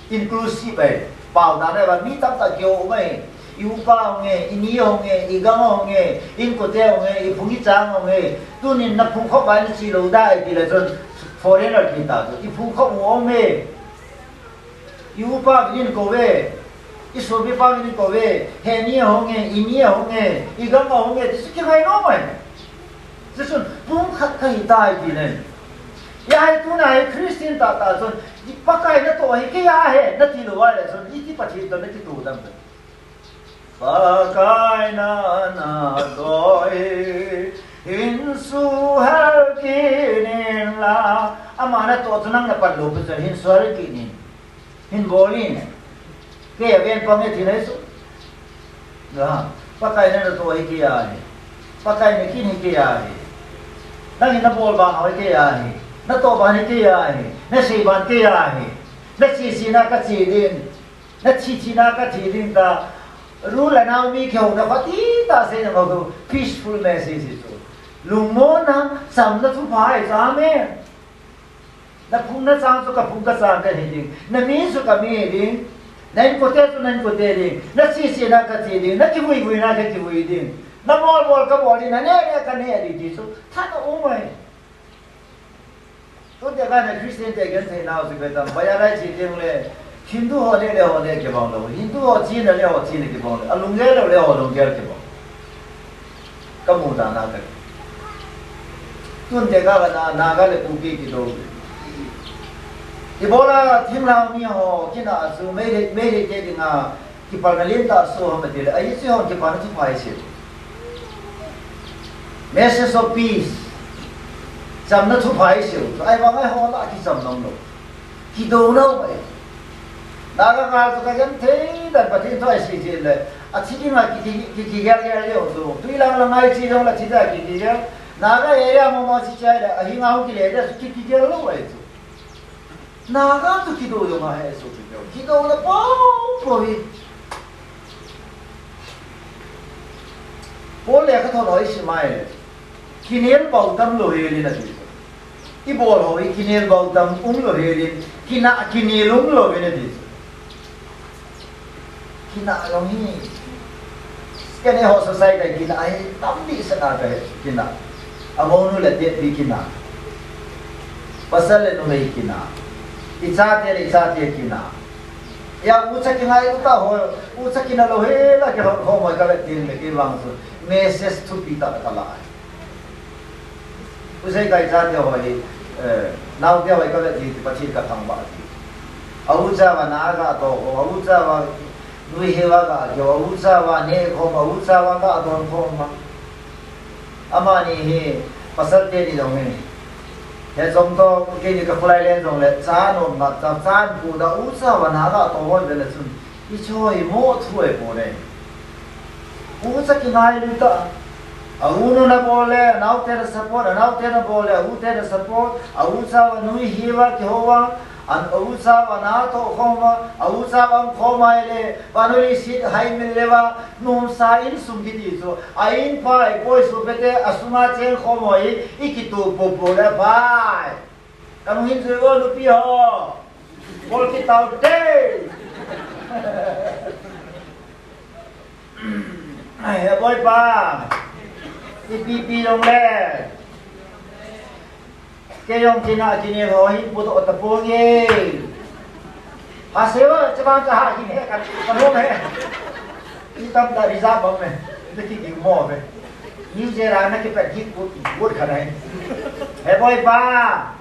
inclusive ahi. Pao dan ahi ba, mi tamtah kio um ahi. I upa hung e, i ni hung e, i gang hung e, inkote hung e, i phung i chang hung e. Tunin na phung khop vai na chi lou dai ti le chun foreigner ti ta chu. I phung khop u um e. I upa vin in kou ve, i sopipa vin in kou ve, he ni ahung e, i ni ahung e, i gang ahung e, ti chu kingai nom ahi. Chuchun, pumkhat kahi tai ti nen. Hia hi tuna hi Christian tahtah chun, Pakai natoh hi kei ahi, nati lou a le chun, iti Pathen toh nakitoh dam. Pakai na natoh hi, hin suhel kit in la. Ama natoh chu nang napan lou pi chu hin suhel kit in. Hin bol in. Kei a ven pang e ti nai chu. Ga, Pakai na natoh hi kei ahi. Pakai na kin hi kei ahi. Nang in nabol ban hi kei ahi. Natoh ban hi kei ahi. Nasei ban kei ahi. Nache che na kache ding. Nathi thi na kathi ding ta. Ru le nao mi kihouna khat tah seina bou chu peaceful message chu. Lungmonna, chamna thupha ahi chu, amen. Na phung na chang chu ka phung ka chang kahi ding. Na mi chu ka mi ding. Na inkote chu na inkote ding. Nache che na kache ding. Nakivui vui na kakivui ding. Nabol bol kabol ding. Nane ne kane ding ti chu. Tha na um ahi. Tun te kana Christian te genthei nau chu betam, Bible a iche teng le, Hindu ho le le ho le kibang lou, Hindu ho china le ho china kibang lou, alunggel le le ho lunggel kibang. Kamu dan a ka. Tun te kana Naga le Kuki kidou. Ibola thinglhang mi ho kina chu Meitei, Meitei te dinga, kipalna lentah soh ham atile, ahi chu hon kipalna thupha isei. Message of peace. Chamna thupha isei. Ahivang a eiho lah a kicham nom lou. Kidou lou mai. Naga ngal chu kagenthei dan Pathen thu isei jeh le. Athi dinga ki, ki, ki, kigel gel leu chu. Tui lang lang a iche jong le athi dinga kigel. Naga area mo mo chi chai le. Ahi ngau kile le ki, kigel lou mai chu. Naga toh kidou jong ahi sopi teho. Kidouna popo hi. Paul lekhathot ho isim a ahile. Kinel bou tam lou hel in ati. Ibol ho hi kinel bou tam um lou hel in. Kina kinel um lou in ati. Kina jong hi. Kani ho society kina hi tam di sa na ka he kina. Amonu le tepi kina. Pasal le numei kina. Ichate le ichate kina. Ya, ucha kingailu ta ho, ucha kina lou hela kihou khom ho kave tin le kei vang chu message thupi tah kala. Usei kai cha te ho hi, eh, nau te ho kave ti, ti Pathen kathangvah ti. A ucha va na gatoh khom, a ucha va nui heva gakihou, a ucha va neh khom, a ucha va gadon khom ma. Amani hi pasal teni jong hi. He jong toh, keini kakhulai len jongle, cha nomna, cha, cha pu da, ucha va na gatoh hon vele chun. Hiche hi mo thu ahi poi. Ucha kingailu ta. A u nu na bol le, a nau te na support, a nau te na bol le, a u te na support, a ucha va nui heva kihou va, a ucha va natoh khom va, a ucha va khom ahile, vannoi leiset haimil le va, nomsa insung kiti chu. A in pa i poi su pete, a sunga cheng khom ho hi, i kitup popo le pai. Kanu hin jui o nupi ho. Bol kit tau te. Ai, he boipa. Ipi pi jongle. Kei jong tina kini ho hin pudoh tapong e. Haseu a, chabang cha ha hin he kan, kan hom he. Itam ta reserve bang me. Naki ki mo me. New Zealand naki pet hit put, put khan hai. He boipa.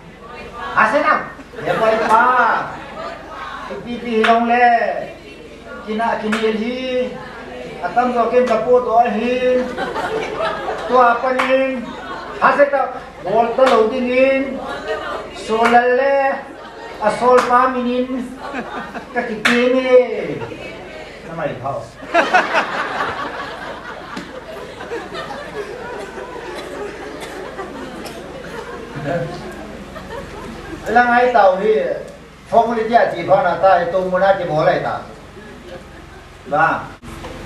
Haseu na. He boipa. Ipi pi jongle. Kina kinel hi. Atamjo ken kapudoh ahin. Tua panin. Haseu ta. Bol talou dingin. Solal le. Asolpa minin. Kakitene. Namai thao. Lang ai tau hi. Formality a ti pha na ta, tu mun a ti bol lai ta. Ba.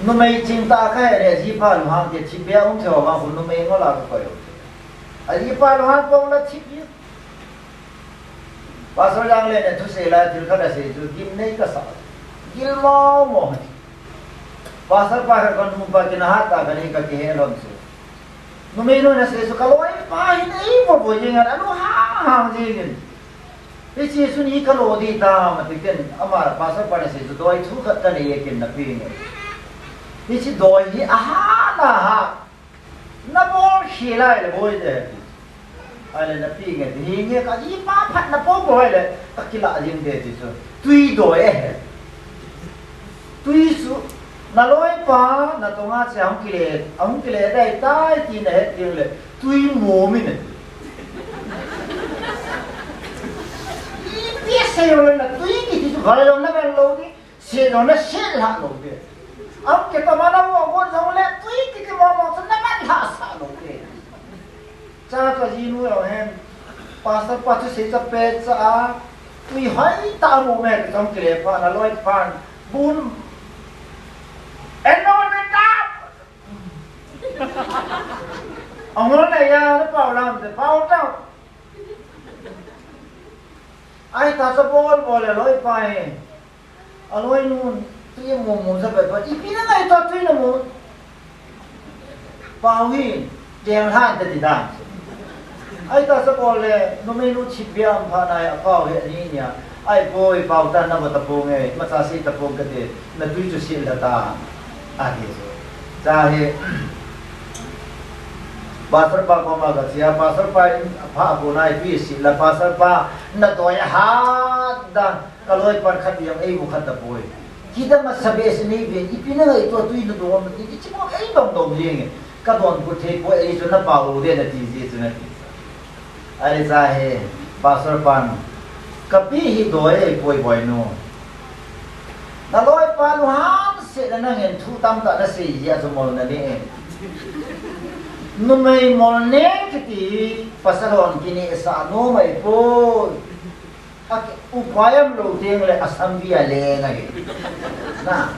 Numei ching ta ka he le, ji pa lu hang te thi bia um theo ba, khu numei ngo la ka ko yo. A ji pa lu hang pong la thi bia. Pastor Jang le ne thu se la, thil khat a se chu, gim nei ka sa. Gil mo mo. Pastor pa ka kon mu pa kin ha ta ka ni ka ki he lon su. Numei nu na se su ka loi pa hin ei bo bo jing an, anu ha ha jing in. Hiche chu ni ka lo di ta ma ti ken, ama pastor pa na se chu doi thu khat ka nei e ken na pi nge. Hiche doi hi a ha na ha. Na bol khel lai le boi de. Ai le na pi nge ti hi nge ka ji pa phat na po po ai le ka kila jing de ti chu. Tui doi e he. Tui su, na loi pa, na tonga che ahung kile, ahung kile dai tai ti na het ding le, tui mo mi ne. Ipi asei le na tui kiti chu gal lo na gal lo ni, se lo na se la lo ni. Ahung kile ta ma na mo go jong le, tui kiti mo mo chu na man la sa lo ni. Cha ka ji nu lo hen. Pastor pa chu sei cha pe cha a. Tui hoi ta mo me ka chong kile pa na loi pan. Bun. En no me ta. Angol na ya na pau lam te pau ta. Ai ta sa bol bol le loi pa he. A loi nun, tui mu mu sa pe pa, ipi na ngai ta tui na mu. Pau hi, jeng han te ti dan. Ai ta sa bol le, numei nu chip bia am pha nai, a pau hi, ani nia. Ai poi, pau ta na ba ta pong e, ma cha si ta pong ka te, na tui chu si la ta. A ti so. Cha he, pastor pa ko ma ka chia, pastor pa in pha ko nai tui si la, pastor pa na toi ha da. Ka loi pan khat jong ei mu khat ta poi. Kidang a sa be se nei ve, ipi na ngai tua tui na dong, ti, ti chi mo ei dong dong jeng e. Ka don kut thei poi, ei chu na pau de na ti ji chu na ti. Are cha he, pastor pan, ka pi hi doi ei poi boi nu. Na loi pa nu han se na nang en thu tam ta na sei ji a chu mol na ni e. Numei mol ne kiti, pasal hon kini sa nu mai poi. A ki, upai am lo teng le assembly a leng ahi. Na,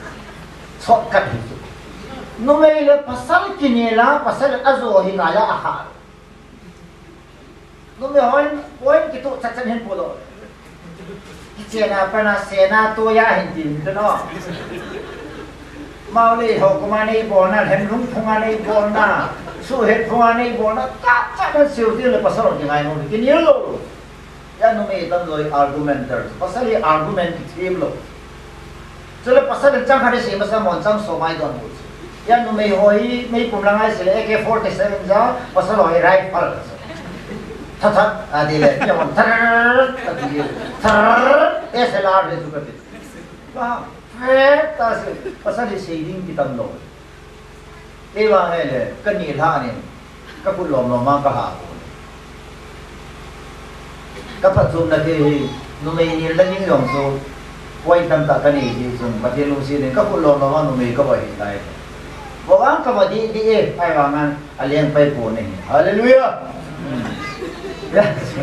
shortcut hi chu. Numei le pasal kinel a, pasal a jo hi ngai a a kha. Numei hon, point kitu chat chat hin pudoh. Kichen a pan a sen a tu ya hin tin tu no. Mao le ho kuma nei bolna, Hemlung phung a nei bolna, Suhet phung a nei bolna, ta cha na siu ti le pasal kingai no, kinel lo. Ya numei tam loi argumenter. Pasal hi argument kithem lo. Chule pasal in chang khat asei masa, mon chang som a idon u chu. Hia numei ho hi meipum lang a asei le A K forty-seven ja, pasal ho hi rifle. That that, ati le, mi hon tharr, ati le, tharr, S L R le chu kati. Ba, phet ta se, pasal hi sei ding kitam lou. Kei vang ahile, ka nilhah in, ka khut lom lom a ka ha pon. Ka phatchomna thei hi, numei nilna ding jong chu, point tamtah ka nei ji chun, Pathen lungset in, ka khut lom lom a numei ka va hi tai. Vang ka va dih dih e, ahivang a, aleng pai pon ahi. Hallelujah! Hia chu,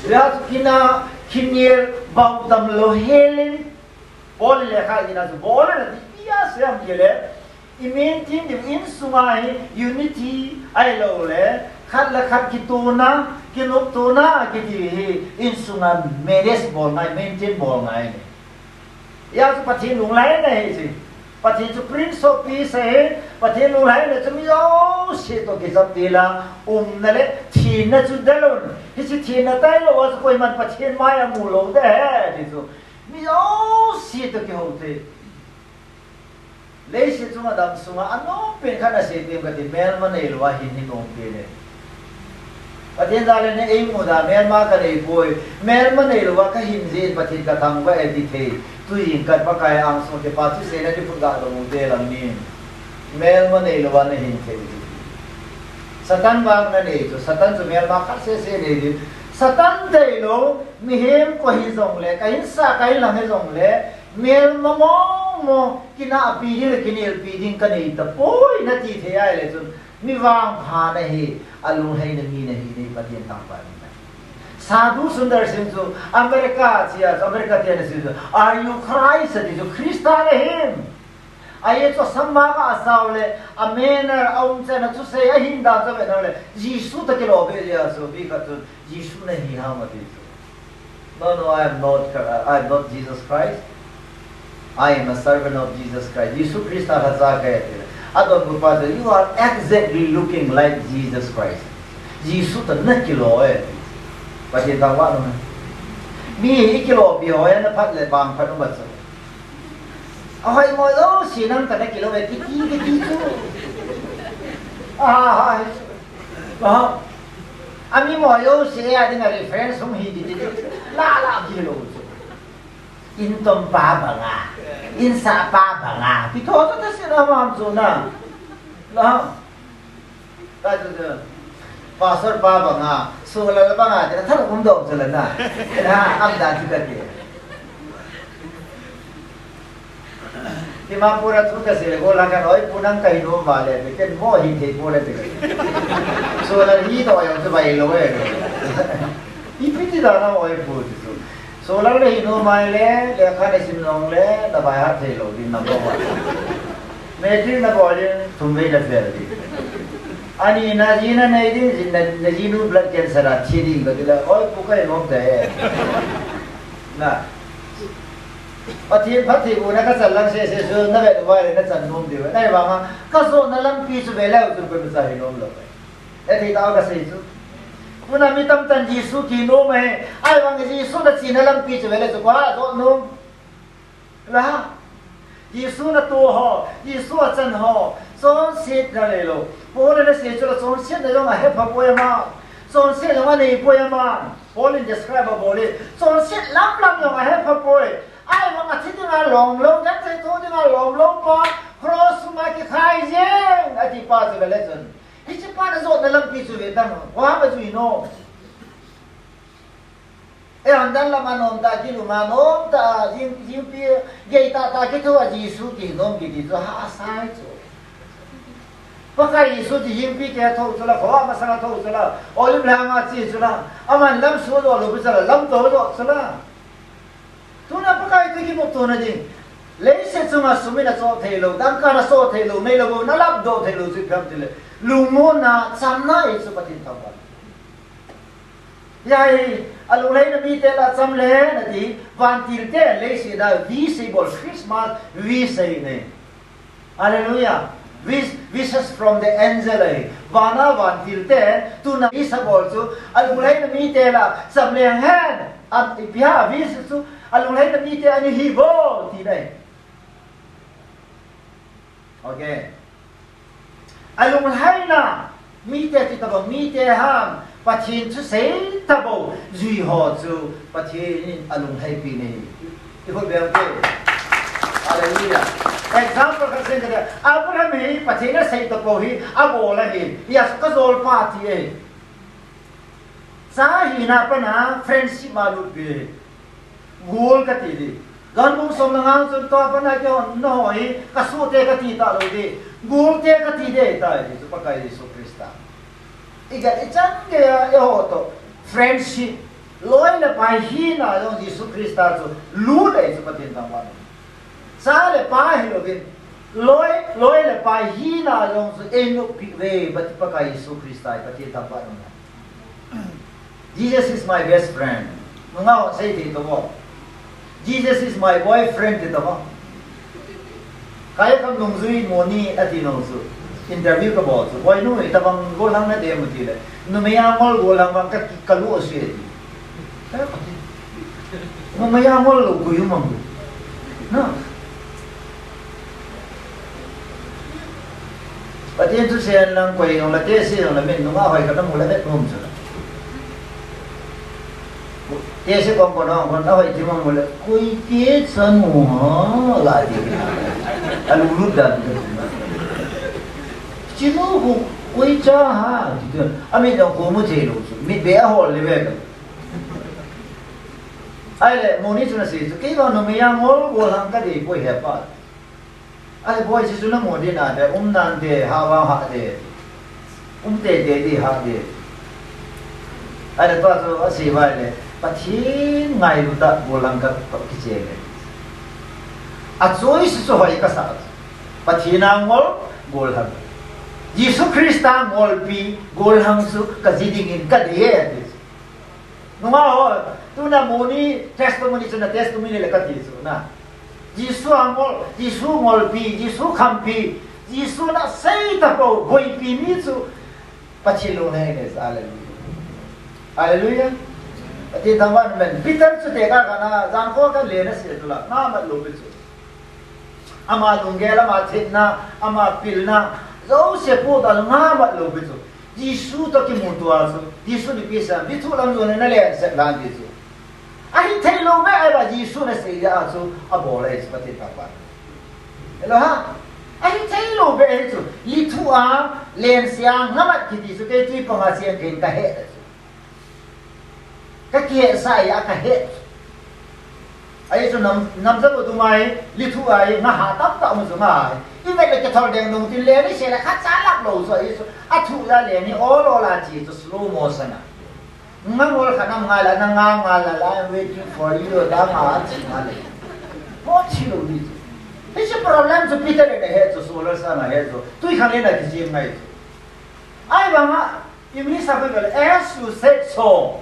hia chu kina, khinel, bau tam lou hel in, Paul in lekha ina chu, Paul in ati, pi a sem kile, I maintain diu, insunga hi unity ahilou le, khat le khat kitona, kinoptona kiti hi insunga manage bol ngai, maintain bol ngai ni. Hia chu Pathen lunglaina ahi chu. Pathen chu Prince of Peace ahi, Pathen lunglaina chu mi jouse toh kijap tila, umna le thina chu dalon. Hiche thina tailou a chu koiman Pathen mai amu lou ding ahi ti chu. Mi jouse toh kihou thei. Leiset chunga damsunga anom pen khat asei peh kati, melma neilou a hin hi nom pen e. Pathen jal in eimu da melma ka nei poi. Melma neilou a ka hin jeh in Pathen ka thangvah e ti thei. Tujing khat Pakai angsunga kipa thuseina diput ga dong u te lang ni. Melma neilou a na hin thei ti. Satan vang na nei chu, Satan chu melma khat sese nei ding. Satan deilou, mihem koi hijongle, ka hinsa ka hinlang hijongle, melma mong mong, kinahpi ding le kinelpi ding ka nei tapoi, nati thei ahile chun, mi vangpha nahi, alunglhaina mi nahi, nei Pathen thangvah in. Sadhu Sundar Singh chu America chia chu, America te ana sei chu, "Are you Christ?" ati chu, "Christa nahim?" Ahi chu, asam mama asao le, a manner, aumchan, athusei, ahin dan chu avet le, Jesu toh kilou beh jeh a chu, mi khat chun, "Jesu nahi ham?" ati chu. "No, no, I am not, I am not Jesus Christ. I am a servant of Jesus Christ. Jesu Christa lhacha kahi," ati le. Adonbutpa chu, "You are exactly looking like Jesus Christ. Jesu toh nakilou e," ati. Pathen thangvah in. Mi hi kilou pi ho, ana phat le bang phat um a chu. Ahoimo jouse nang toh nakilou e, kiti, kiti chu. Aha, aha. Ami mo jouse a dinga reference hung hi kiti chu. La, la, kilou chu. Intom pa banga. Insah pa banga. Kitho chu ta sina mam chu na. La. Ka chu chu, Pastor pa banga, Solar banga, tina thal um dong chu la na. Na, am dan chu kati. Dimapur a thu kasei le, gollhang khat, "Oi, pu nang kahin um vale," ati, ken mo hin thei poi ati. Solar hi toh jong chu vailou e. Ipi ti dan a oi pu ti chu. Solar le hin um mai le, lekha nasim jongle, na by heart thei lou ding number one. Matric nabol ding, thum vei na fail ding. Ani na ji nanei ding, ji na, na jinu blood cancer a thi ding kati le, oi pu kahin um te. Na. Pathen phatthei bohna kachan lang sese chu, na vet uva le nachan nom diu. Ahivanga, kajotna lampi chu veleu chun koimacha hin um lou. Hethei tah a kasei chu. Tuna mi tamtah in Jesu kinom ahi. Ahivang Jesu nachena lampi chu vele chu koi jot nom. La. Jesu natoh ho, Jesu achan ho, chonset nalelou. Paul in asei chu la chonsetna jong ahepha poi ama. Chonset jong anei poi ama. Paul in describe abol e. Chonset lamlam jong ahepha poi. Ahivang athi dinga lomlou, genthei tho dinga lomlou pa, cross sunga kikhai jeng, ati pa chu vele chun. Hiche pa najotna lampi chu ve tan, koi ham ajui nom. Eiho dan lama nomtah kilunga, nomtah, jing, jingpi, gei tahtah kithoa Jesu kinom kiti chu hahsa ahi chu. Pakai Jesu chu jingpi keh a thou chu la, khovah masanga thou chu la, Olive lhanga che chu la, aman lamsuh adoh lou pi chu la, lamto adoh chu la. Tuna Pakai toh kinoptona ding. Leiset chunga sum in achoh theilou, dangka in achoh theilou, meilou gou in alapdoh theilou chu ipi ham itile, lungmonna, chamna ahi chu Pathen thangvah. Hia hi, alunglhaina mite lah a cham leng hen ati, vantil te leiset a wish eibol, Christmas wish ahi ne. Hallelujah. Wish, wishes from the angel ahi. Vana vantil te, tuna wish abol chu, alunglhaina mite lah a cham leng hen. Ati, ipi ham wish chu, alunglhaina mite ana hi vo, tina ahi. Okay. Alunglhaina, mite ti tabang, mite hang, Pathen thusei tabou, jui ho chu, Pathen in alunglhaipi nei. Iho bel te. Hallelujah. Example khat sei kate, Abraham hi, Pathen asei tabou hi, abol ahi, hia chu kajol pa ti e. Cha hina pana friendship ma lut pi. Gol kati di. Don bung som na ngang chun tua pana kihon na ho hi, kasuhte kati talou di. Golte kati di tai di chu Pakai Jesu Christa. Iga ichan geiya eiho to friendship. Loi le pai hina jong Jesu Christa chu lut e chu Pathen thangvah. Cha le pa hilouvin, loi, loi le pai hina jong chu einoppi uve, Pat-, Pakai Jesu Christa hi Pathen thangvah. Jesus is my best friend. Nungah ho sei thei tabou. Jesus is my boyfriend ti tabou. Kaikham Nungjui Moni ati nung chu. Interview kabol chu. Boinu, itabang gollhang nadei em tile. Numei angol gollhang bang ka, kalu asei. Numei angol lou koi um am. Na. Pathen thusei lang koi jong la, test jong la, min nunga hoi khat namu le vet nom chu. Test kom ko nong kon na hoi ti mamu le, koi test sa mu ha, la ti. Alu lut dan. Chinu ko koi cha ha, ti. Ami jong ko mu thei lou chu. Mi be a hol le ve ka. Ahile, Moni chun asei chu, kei vang numei angol gollhang kadei poi he pa. Ahile, boi, hichu namu ding nate, um nante, ha vang ha de. Um teitei di ha de. Ahile, tua chu asei uva ahile, Pathen ngailu tah gollhang ka, ka kicheng e. A choice chu hoi kasa. Pathen angol gollhang. Jesu Christa angolpi gollhang chu kaji dingin kadei e, ati. Nungah ho, tuna Moni testimony chu na testimony le kati chu na. Jesu angol, Jesu ngolpi, Jesu khampi, Jesu nasei tabou, boipi mi chu Pathen lunglhai nei, hallelujah. Hallelujah. Pathen thangvah in. Peter chu tekah kana, jangkho kana le na sei chu la, ngamat lou pi chu. Ama lunggel, ama thetna, ama pilna, jouse pu ta ngamat lou pi chu. Jesu toh kimuto a chu, Jesu in ipi asei, lithuh lam jong le na lenset lang ti chu. Ahithei lou beh ahi ba Jesu in asei jeh a chu, abol ahi chu Pathen thangvah. Hello ha? Ahithei lou beh ahi chu, lithuh a, lenset a, ngamat kiti chu kei twi panga chen ken kahe chu. Kakihetsah a kahe. Ahi chu nam, namjat u tumai, lithuh a, ngaha tamtah um chu ngaha. Ivet le kithol deng nung tin le ni se le khat cha lap lou chu ahi chu. Athuh a le ni ol ol a chi chu slow motion a. Nga ngol khat nam nga la, na nga nga la la, I'm waiting for you, da nga a chi nga le. Mo chi lou ni chu. Hiche problem chu Peter in ahe chu, Saul sang ahe chu. Twikhanglen a kichim ngai chu. Ahivanga, English a koi koi le, as you said so.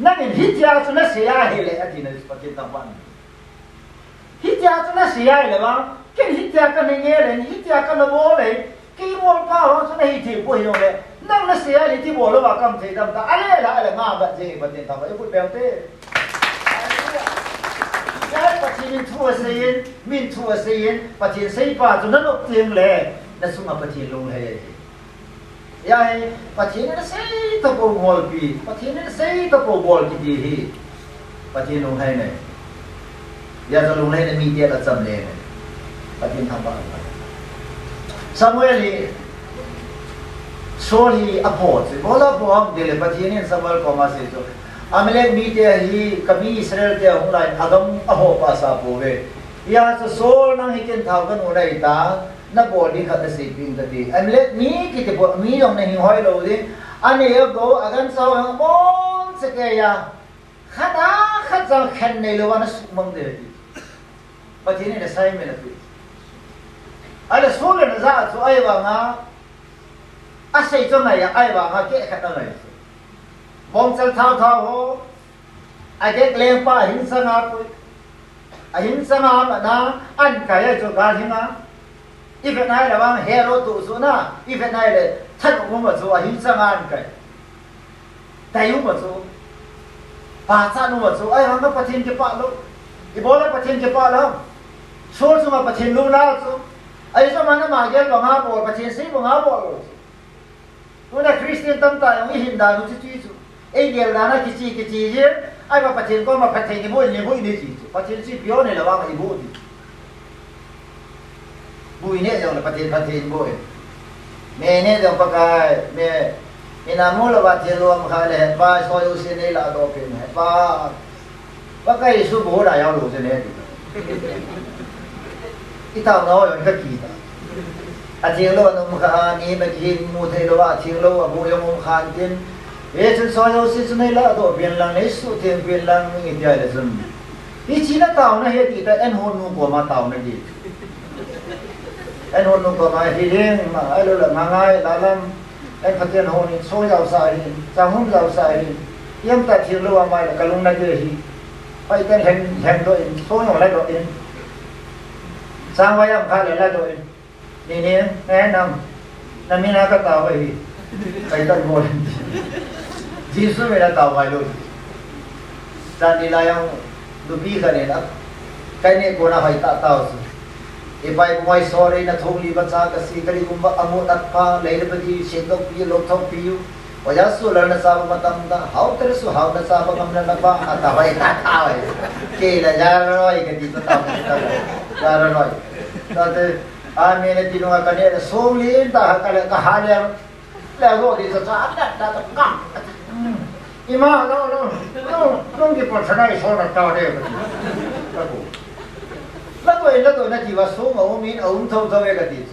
Nangin hitia chu nasei ahile, ati na Pathen thangvah. Hitia chu nasei ahile vang, ken hitia kana ngel e, hitia kana bol e, kei bolpa vang chu nahi thei poi hijongle, nang nasei ahile hiti bol louva kaum thei dam ta, ale la, ale ngamat jeng e Pathen thangvah, i khut beng te. Hallelujah. Hiche Pathen in thu asei in, min thu asei in, Pathen seipa chu nanop teng le, nachunga Pathen lunglhai ahi. Hia hi, Pathen in asei tapou ngolpi, Pathen in asei tapou bol kiti hi. Pathen lunglhai nei. Hia chu lunglhai nei mite la cham le nei. Pathen thangvah. Samuel hi, Saul hi aphoh chu. Ibola aphoh ham tile Pathen in Samuel koma asei chu. Amalek mite hi, kami Israel te ahung lai, agam ahoh pasa pouve. Hia chu Saul nang hi ken thao kanu nahi ta. Nabol ding khat naseipeh in kati. Amalek mi kiti po, mi jong nahinghoi lou ding. Anei agou, agancha ho jong aboncha keiya. Khat a khat jong khen neilou a nasuhmang ding ahi. Pathen in assignment ape. Ahile Saul in ajah chu ahivanga. Asei chu angai a, ahivanga keh khat angai chu. Bongchal thao thao ho. Agag lengpa ahinsanga pui. Ahinsanga amatna, ankai ahi chu gal hinga. Ivet nai le vang Herod toh chu na, ivet nai le thanop um a chu ahinsanga ankai. Dai um a chu. Pachat um a chu, ahivanga Pathen kipah lou. Ibola Pathen kipah lou. Saul chunga Pathen lungna chu. Ahi chu ama na ma gel banga bol, Pathen sei banga bol. Tuna Christian tamtah jong i hin dan u chu chu chu. Ei gel dan a kichi kichi jin, ahi ba Pathen koma phatthei ni boi ni boi ni chi chu. Pathen chu i boi ni lou vang i boi ni. Boi ni jong le Pathen phatthei ni boi. Me ni jong Pakai, me ina mu lou va thil lom kha le, pa so yo si nei la do pe me. Pa Pakai Jesu bu da yau lo je ne. I tao na ho yong ka ki ta. A thing lo num kha a mi ma ki hin mu thei lou a thing lo a bu yong um khan tin. E chun so yo si chun nei la do pian lang nei su theng pian lang i tia le chun. I chi na tao na he ti ta en hon nu koma tao na di. En hon nu koma hi leng ma ai lo la ma ngai la lam. Ei Pathen hon in so jao sa hin, chang hum jao sa hin, yam ta thil lou amai la kalung na de hi. Pai ten hem, hem do in, so jong la do in. Chang va yam kha le la do in. Ni ni, eh nam, na mi na ka ta va hi. Pai tan mo. Jesu mi na ta va lo. Chan ni la yang, lupi ka ne na. Kai ne ko na hai ta ta su. Ipai bungoi sore na thong li ba cha ka si ka li um ba amu tak pa lei le ba di sing dok pi lok thok pi yu. Wa ya su la na sa ba ma tam ta hau te su hau na sa ba ngam na na ba a ta wai ta ta wai. Ke la ya roi ka di ta ta ta ya roi. Ta te a me na ti no ka ne la song li ta ha ka le ka ha le. Leo lo di sa sa da da da ka. Ima lo lo lo lo di pa sa nai so na ta de. Ka ku. La ko la ko na ti wa so ma um in a um thou thou e ka ti.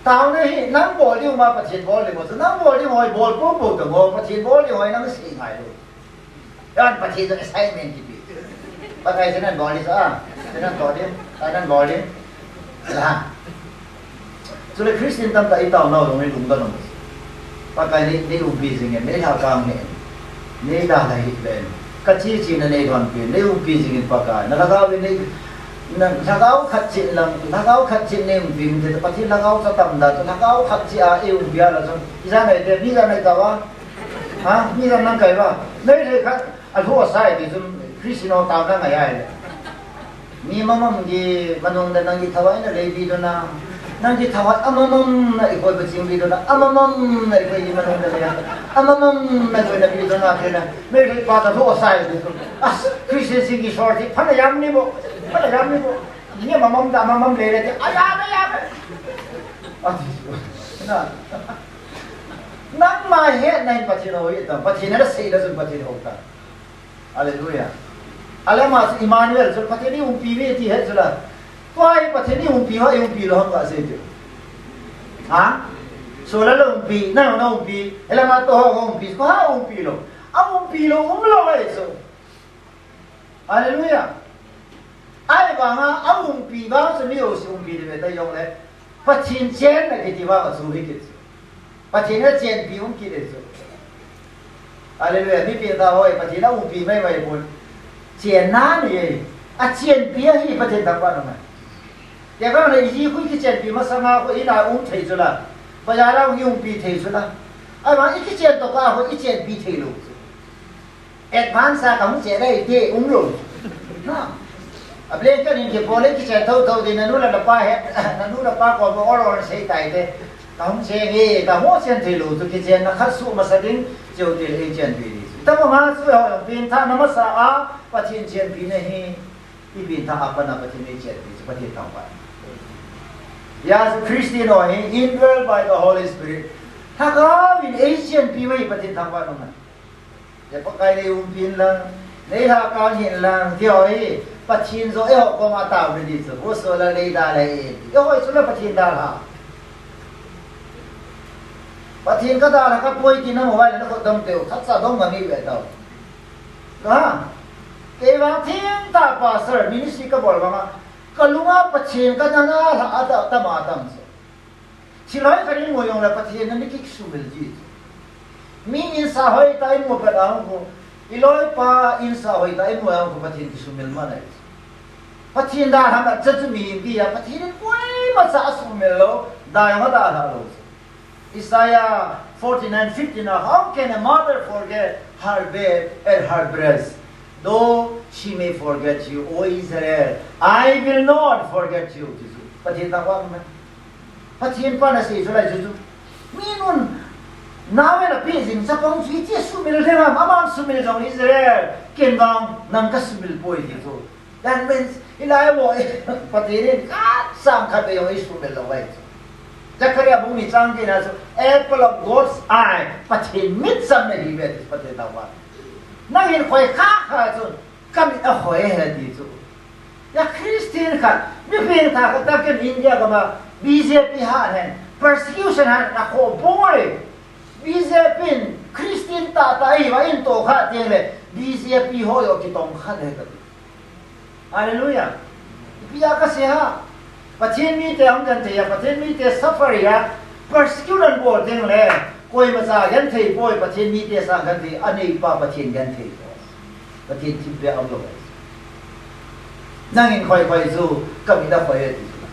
Tao na hi nang bol di ma Pathen bol di mo. Nang bol di mo bol po po to mo Pathen bol di mo nang si ngai lo. Yan Pathen jong assignment kipe. Pakai sinan bol di sa. Sinan bol di. Sinan bol di. La. Chule Christian tamtah i tao nau jong i lungdon um. Pakai nei, nei umpi jing e, nei lhakang e. Nei dalha hih ven. Ka chi chi na nei don pi, nei umpi jing in Pakai. Na lhagao in nei, na lhagao khat chi lang, lhagao khat chi nei umpi um te, Pathen lhagao sa tam da, lhagao khat chi a ei umpi a la jong. I ja nei te, mi ja nei ta wa. Ha? Mi jong nang kai ba. Nei le khat, a lhu a sai ti chun Christian ho tao na ngai ai le. Mi mamam gi manung da nang gi thawai na lei bi do na. Nang gi thawai a mamam na i koi ba ching bi do na. A mamam na i koi gi manung da le. A mamam na koi na bi do na ke na. Me ri pa ta lhu a sai ti chun. As, Christian sing gi short ti. Pha na yam ni bo. Pha na yam ni bo. Ni mamam da mamam le le ti. A ya me ya me. A ti. Na. Nangma hetna in Pathen hou hih tam, Pathen in asei le chun Pathen hou ta. Hallelujah. Ahile ama chu Emmanuel chu Pathen in umpi ve ti het chu la. Tua hi Pathen in umpi ho, i umpi lou ham ka sei ti. Ha? Solar la umpi, nang na umpi, ahile ama to ho umpi, ko ha umpi lou. A umpi lou, um lou ahi chu. Hallelujah. Ahivanga a umpi vang chu mi jouse umpi ding ve ta jong le. Pathen chenna kiti vang chu hi kit chu. Pathen a chenpi um kit chu. Hallelujah. Mipi ta hoi Pathen a umpi mai mai pon. Chenna ni e. A chenpi a hi Pathen thangvah nung a. Tia vang le i khu kichenpi masanga khu i na um thei chu la. Bazar a i umpi thei chu la. Ahivang i kichen to ka khu i chenpi thei lou chu. Advance a ka hung che dai ti um lou. Na. A blanket in kibol le kichen tho tho di na nu le na pa he, na nu le pa kom or or sei tai te. Ka hung che nge, ka hung chen thei lou chu kichen na khat su masa ding, cheu ti le chenpi di. Tabang a chu ho pengthahna masa a, Pathen chenpina hi, i pengthah a pat na Pathen ei chenpi chu Pathen thangvah. Jesu Christian ho hi, indwelt by the Holy Spirit. Lhagao in ei chenpi uva hi Pathen thangvah nung a. Te Pakai nei umpi in lang, nei lhakang hih in lang, ti ho hi, Pathen joh eiho koma tao ding ti chu, hu so la nei dalha e, eiho chu la Pathen dalha. Pathen ka dalha ka poi ti na mo vai na kho dong teu, khat cha dong ma mi ve tao. Ha? Kei vang thim ta pastor, ministry ka bol vang a, ka lunga Pathen ka dalha a ta, ta ma tam chu. Thil hoi khat i mu jong le Pathen in ana kisumil ji. Mi insah hoi tah i mu pet a hung khu, i loipa insah hoi tah i mu a hung khu Pathen kisumil man ahi. Pathen dalha na cha chu mihem ti a Pathen in koima cha asumil lou, dalha dalha lou. Isaiah forty-nine fifteen a, "How can a mother forget her babe at her breast? Though she may forget you, O Israel, I will not forget you," ti chu. Pathen thangvah in. Pathen pa nasei chu lai chu chu. Mi nun, nao in apeh jing chapang chu hiche sumil ding ham, aman sumil jong Israel, ken vang, nang kasumil poi ti chu. That means, hilai mo, Pathen in khat sang khat vei jong eisumil lou ahi chu. Zechariah bung ni chang get na chu, apple of God's eye, Pathen mitcham nahiuve ti chu Pathen thangvah in. Nangin khoi kha kha chu, kamit a khoi ahi ti chu. Ya Christian khat, mi pengtha khat ta ken India gam a B J P hat hen, persecution hat a kho boi. B J P in Christian tahtah ahiuva eitoh kha teng le, B J P ho jong kitong kha ding ahi kati. Hallelujah. Ipi a kasei ham. Pathen mite hung genthei a, Pathen mite suffer a, persecute anabol teng le, koima cha genthei poi, Pathen mite cha genthei, aneipa Pathen genthei poi. Pathen themgao umlou. Nangin khoi khoi chu, kamit a khoi ahi ti chu.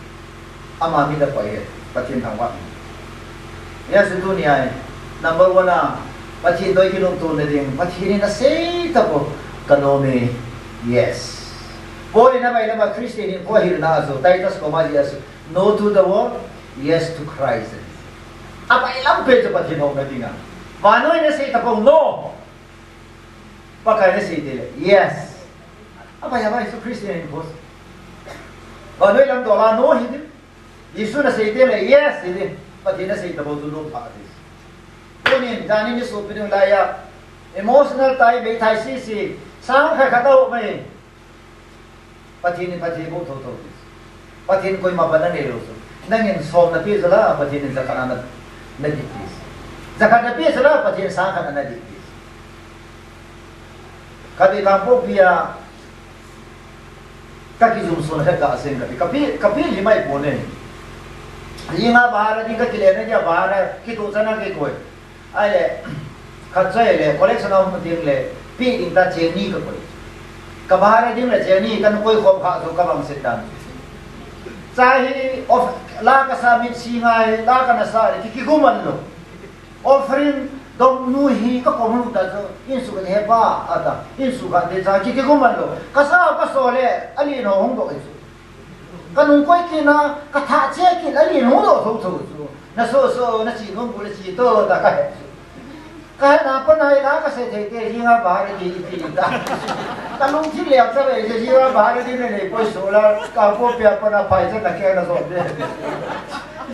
Ama mit a khoi ahi, Pathen thangvah in. Yes, tunia, number one a, Pathen toh kinungtona ding, Pathen in asei tapou, kanom e, yes. Paul in abailam a Christian hinkho ahilna a chu, Titus koma ajih a chu, no to the world, yes to Christ. Abailam pen chu Pathen houna dinga. Vannoi in asei tapou, no. Pakai in asei teng le, yes. Abai, abai, chu Christian hinkho. Vannoi lam dol a no hi ding. Jesun asei teng le, yes, hi ding. Pathen in asei tapou chu no pha ding. Tunin, janin isopi ding laiya. Emotional tai, meithai sese. Sang khat khat a um e. Pathen in phatthei boh thotho ti. Pathen in koima pan anei lou chu. Nangin som napeh chula, Pathen in jakhat na, nadih ti. Jakhat napeh chula, Pathen in sang khat nadih ti. Kati Kangpokpi a, kakijumson khat kasei kati. Kapi, kapi limai pon e. Hinga bahar a ding kakile na dia bahar a, kituh chan a kikoi. Ahile, khat chu ahile, collection a um teng le, peh ding ta cheng ni kakoi. Ka bahar a ding le cheng ni, kana koi khom kha chu kabang set dan. Cha hi, of, la kasa mitsi ngai, la kana sa le, ki, kigum man lou. Offering dong nu hi kakom lou ta chu, insung khat he pa, ata, insung khat te cha, ki, kigum man lou. Kasa, kaso le, alen ho hung doh chu. Kanung koi kit na, kathah che kit, alen hung doh thotho chu. Naso so, nachi nom bu le chi to, ta kahe chu. Kahe na pa nai la kasei thei te, hinga bahar a ding iti ta. Kalungthim le cha ve, hinga bahar a ding le nei poi so la, Kangpokpi a pa na phai cha ta ke na so de.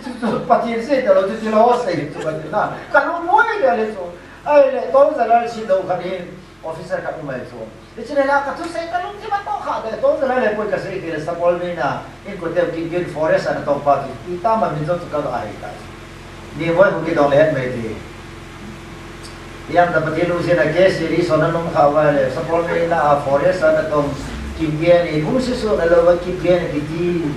Chu chu Pathen sei ta lou, chu chu lou sei chu Pathen na. Kalung moi de le chu. Ahile, Tongzalal si do khat hi, officer khat um ahi chu. Hiche le la kathusei kalungthim atoh kha de, Tongzalal le poi kasei kit le, Sapormeina, inkote Kimgen forest a natong pa ti, ti tama min jong chu kaga he tai. Ni moi hu kidong le het mai ti. Ijemtia Pathen lungset a K C D son ana um kha uva le, Sapormeina a forest a natong Kimgen hi, bung si su na lou va Kimgen kiti.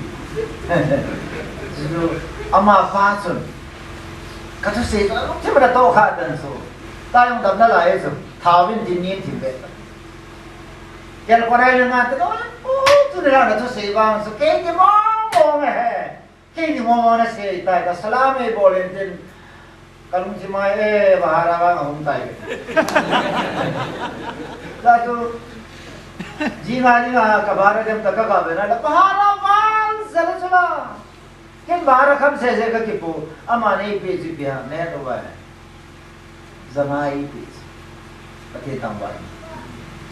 Chu ama pa chun. Kathusei chu, lungthim atoh kha tan chu. Ta jong damna lai chu. Thao in tin nin thim ve. Kel korai le nga te ko, u, tuni la nathusei vang chu, kei ti mong mong e. Kei ti mong mong nasei tai, ka salam eibol in tin, kalungthim a e, bahar a vang ahung tai. Ka tu, jinga jinga, ka bahar a dem ta ka ga ve na, bahar a vang, sala sala. Ken bahar a kham sese kakipu, aman eipeh chu ipi ham, nahet uva. Janga eipeh chu. Pathen thangvah in.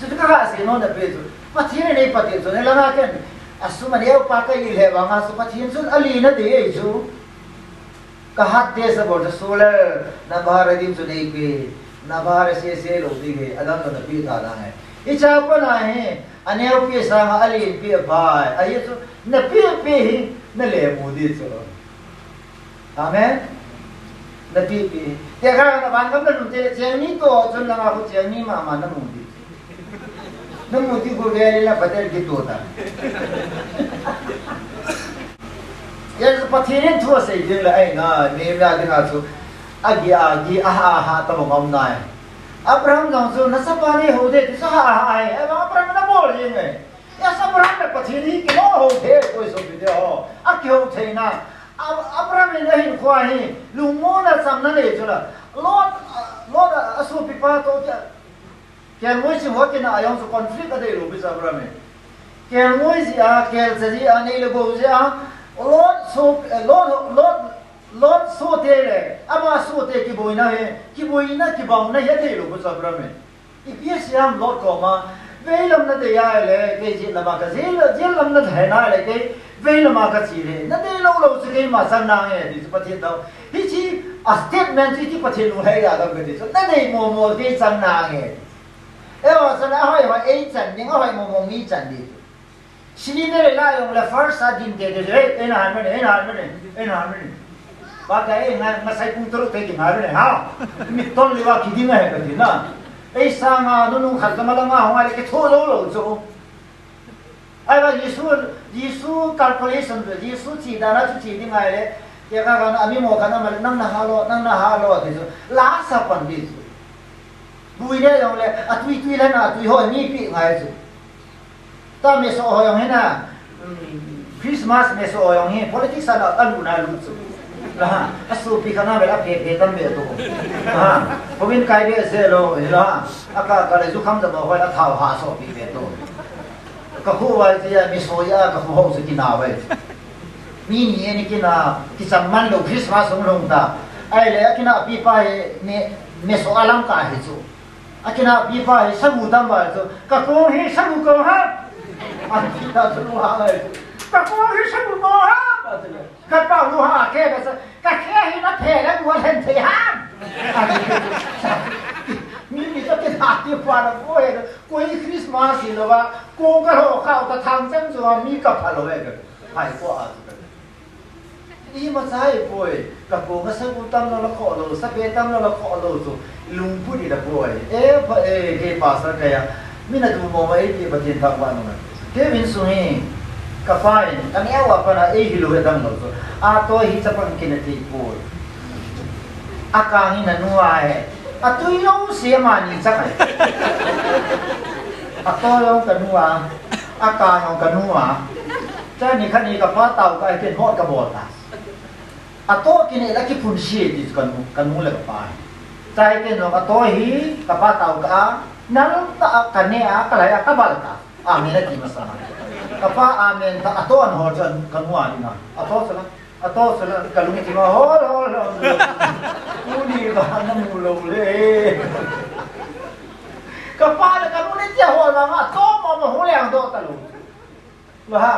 Chuti kaga sei nom na pe chu. Pathen in eipatep chu, nilanga ken. Asum aneo pa kahi le vanga chu Pathen chun alen adei chu. Kahat test abol chu, Solar, na bahar a ding chu neipeh. Na bahar a sese lou ding ahi, adang chu napeh tha ding ahi. Hiche a pat a hi, aneo peh sanga alen peh aphai. Ahi chu, napeh peh hi, nale mu ding chu. Amen. Napeh peh. Tekah a van gam nalhun teng le cheng ni toh chun langa khu cheng ni mama namu ding. Namu ding khu gel le na Patel kitoh ta. Hiche Pathen in thu asei ding le ahi na, mi mi a dinga chu. Agi, agi, aha, aha, tabang um nai. Abraham jong chu, nachapa nei hou ding, ti chu aha, aha, ahi. Abraham in abol jeng e. Yes, Abraham le Pathen hi kihou thei, koi sopite ho. Akihou theina. A-, Abraham in ahinkho a hi, lungmonna chamna nei chu la. Lot, a, Lot a, asopipa toh kia. Kelngoi ching ho kina a jong chu conflict adei lou pi chu Abraham in. Kelngoi jeh a, kelcha jeh a, nei le gou jeh a, Lot so, eh, Lot, Lot, Lot sohte le, ama sohte kiboina hi, kiboina, kiboina hi adeilou bou chu Abraham in. Ipi asei ham Lot koma, veilam nadei ahile, kei jetlam a kaje, jetlam nahe nahile, kei veilam a kache ding, nadei lou lou chu keima chang nange, ti chu Pathen thou. Hiche a statement chu, hiche Pathen lunglhai a dam kati chu, nadei momo kei chang nange. Eiho chun ahoi hoi ei chan ding, ahoi momo mi chan ding. Cylinder la jong le first a din te te, "Ei, ei nahan mane, ei nahan mane, ei nahan mane." Ba ka, "Ei, nga, nga sai pung toluk te ki nahan mane, ha?" Mi ton liwa ki ding ahi kati na. Ei sanga nunung khat ka malang a hung a le ki tho lou lou chu. Ahivang Jesu, Jesu calculation chu, Jesu che dan a chu che ding ahile, ke ka ka na, ami mo ka na ma le, nang naha lo, nang naha lo, ti chu. La sa pan ti chu. Bui le jong le, atui tui le na, atui ho mi pi ngai chu. Ta meso ho jong hi na, um, Christmas meso ho jong hi, politics a la, a lu na lu chu. La, asopi kha na ve la, phe, phe tam ve tu. Ha, kovin kai ve se lo, la, aka, ka le zu kham da ba ho, la thau ha sopi ve tu. Ka khu vai ti a, meso a, ka khu ho chu kina vai. Mi ni ni kina, kicham man lou Christmas hung lhung ta. Ahile, akina pi pa hi, me, meso a lam ka hi chu. Akina pi pa hi sagu tam ba chu, "Ka kong hi sagu kong ham?" Ati ta chu lunghang ahi chu. "Ka kong hi sagu kong ham?" Ati le. Ka pa lunghang a ke ba chu, "Ka ke hi na phe le gua lhen thei ham?" Ati. Mi ni chu kina pi pa na ko he, koi Christmas hi lou va, kong ka lho khau ta thang chang chu mi ka pha lou ve ka. Phai ko a chu ka. Imacha ahipoi, ka kong a sagu tam lou la kho lou, sape tam lou la kho lou chu, lungput ila poi. E pa, e, kei pastor kei a, mi na du mo mo e ti Pathen thangvah nung a. Kei vin sung hi, ka pa in, ka neo a pana ei hilou he dang lou chu. Ato hi chapang kina thei poi. Akang hi nanu a he. Atui lou se mani chang ahi. Ato lou kanu a. Akang lou kanu a. Chani khat ni ka pa tao ka, ken hot ka bol ta. Ato kine la kiphun si ti chu kanu, kanu le ka pa. Chai ken lou ato hi ka pa tao ka, nal ta a, ka ne a, ka lai a, ka bal ta. Amen ati masa. Ka pa amen ta, ato an hol chu kanu a ding a. Ato chu la, ato chu la, ka lung ti ma hol, hol, hol. Tuni ba na mu lou le. Ka pa le kanu le tia hol ma, ato ma ma hol yang do ta lou. Wa ha,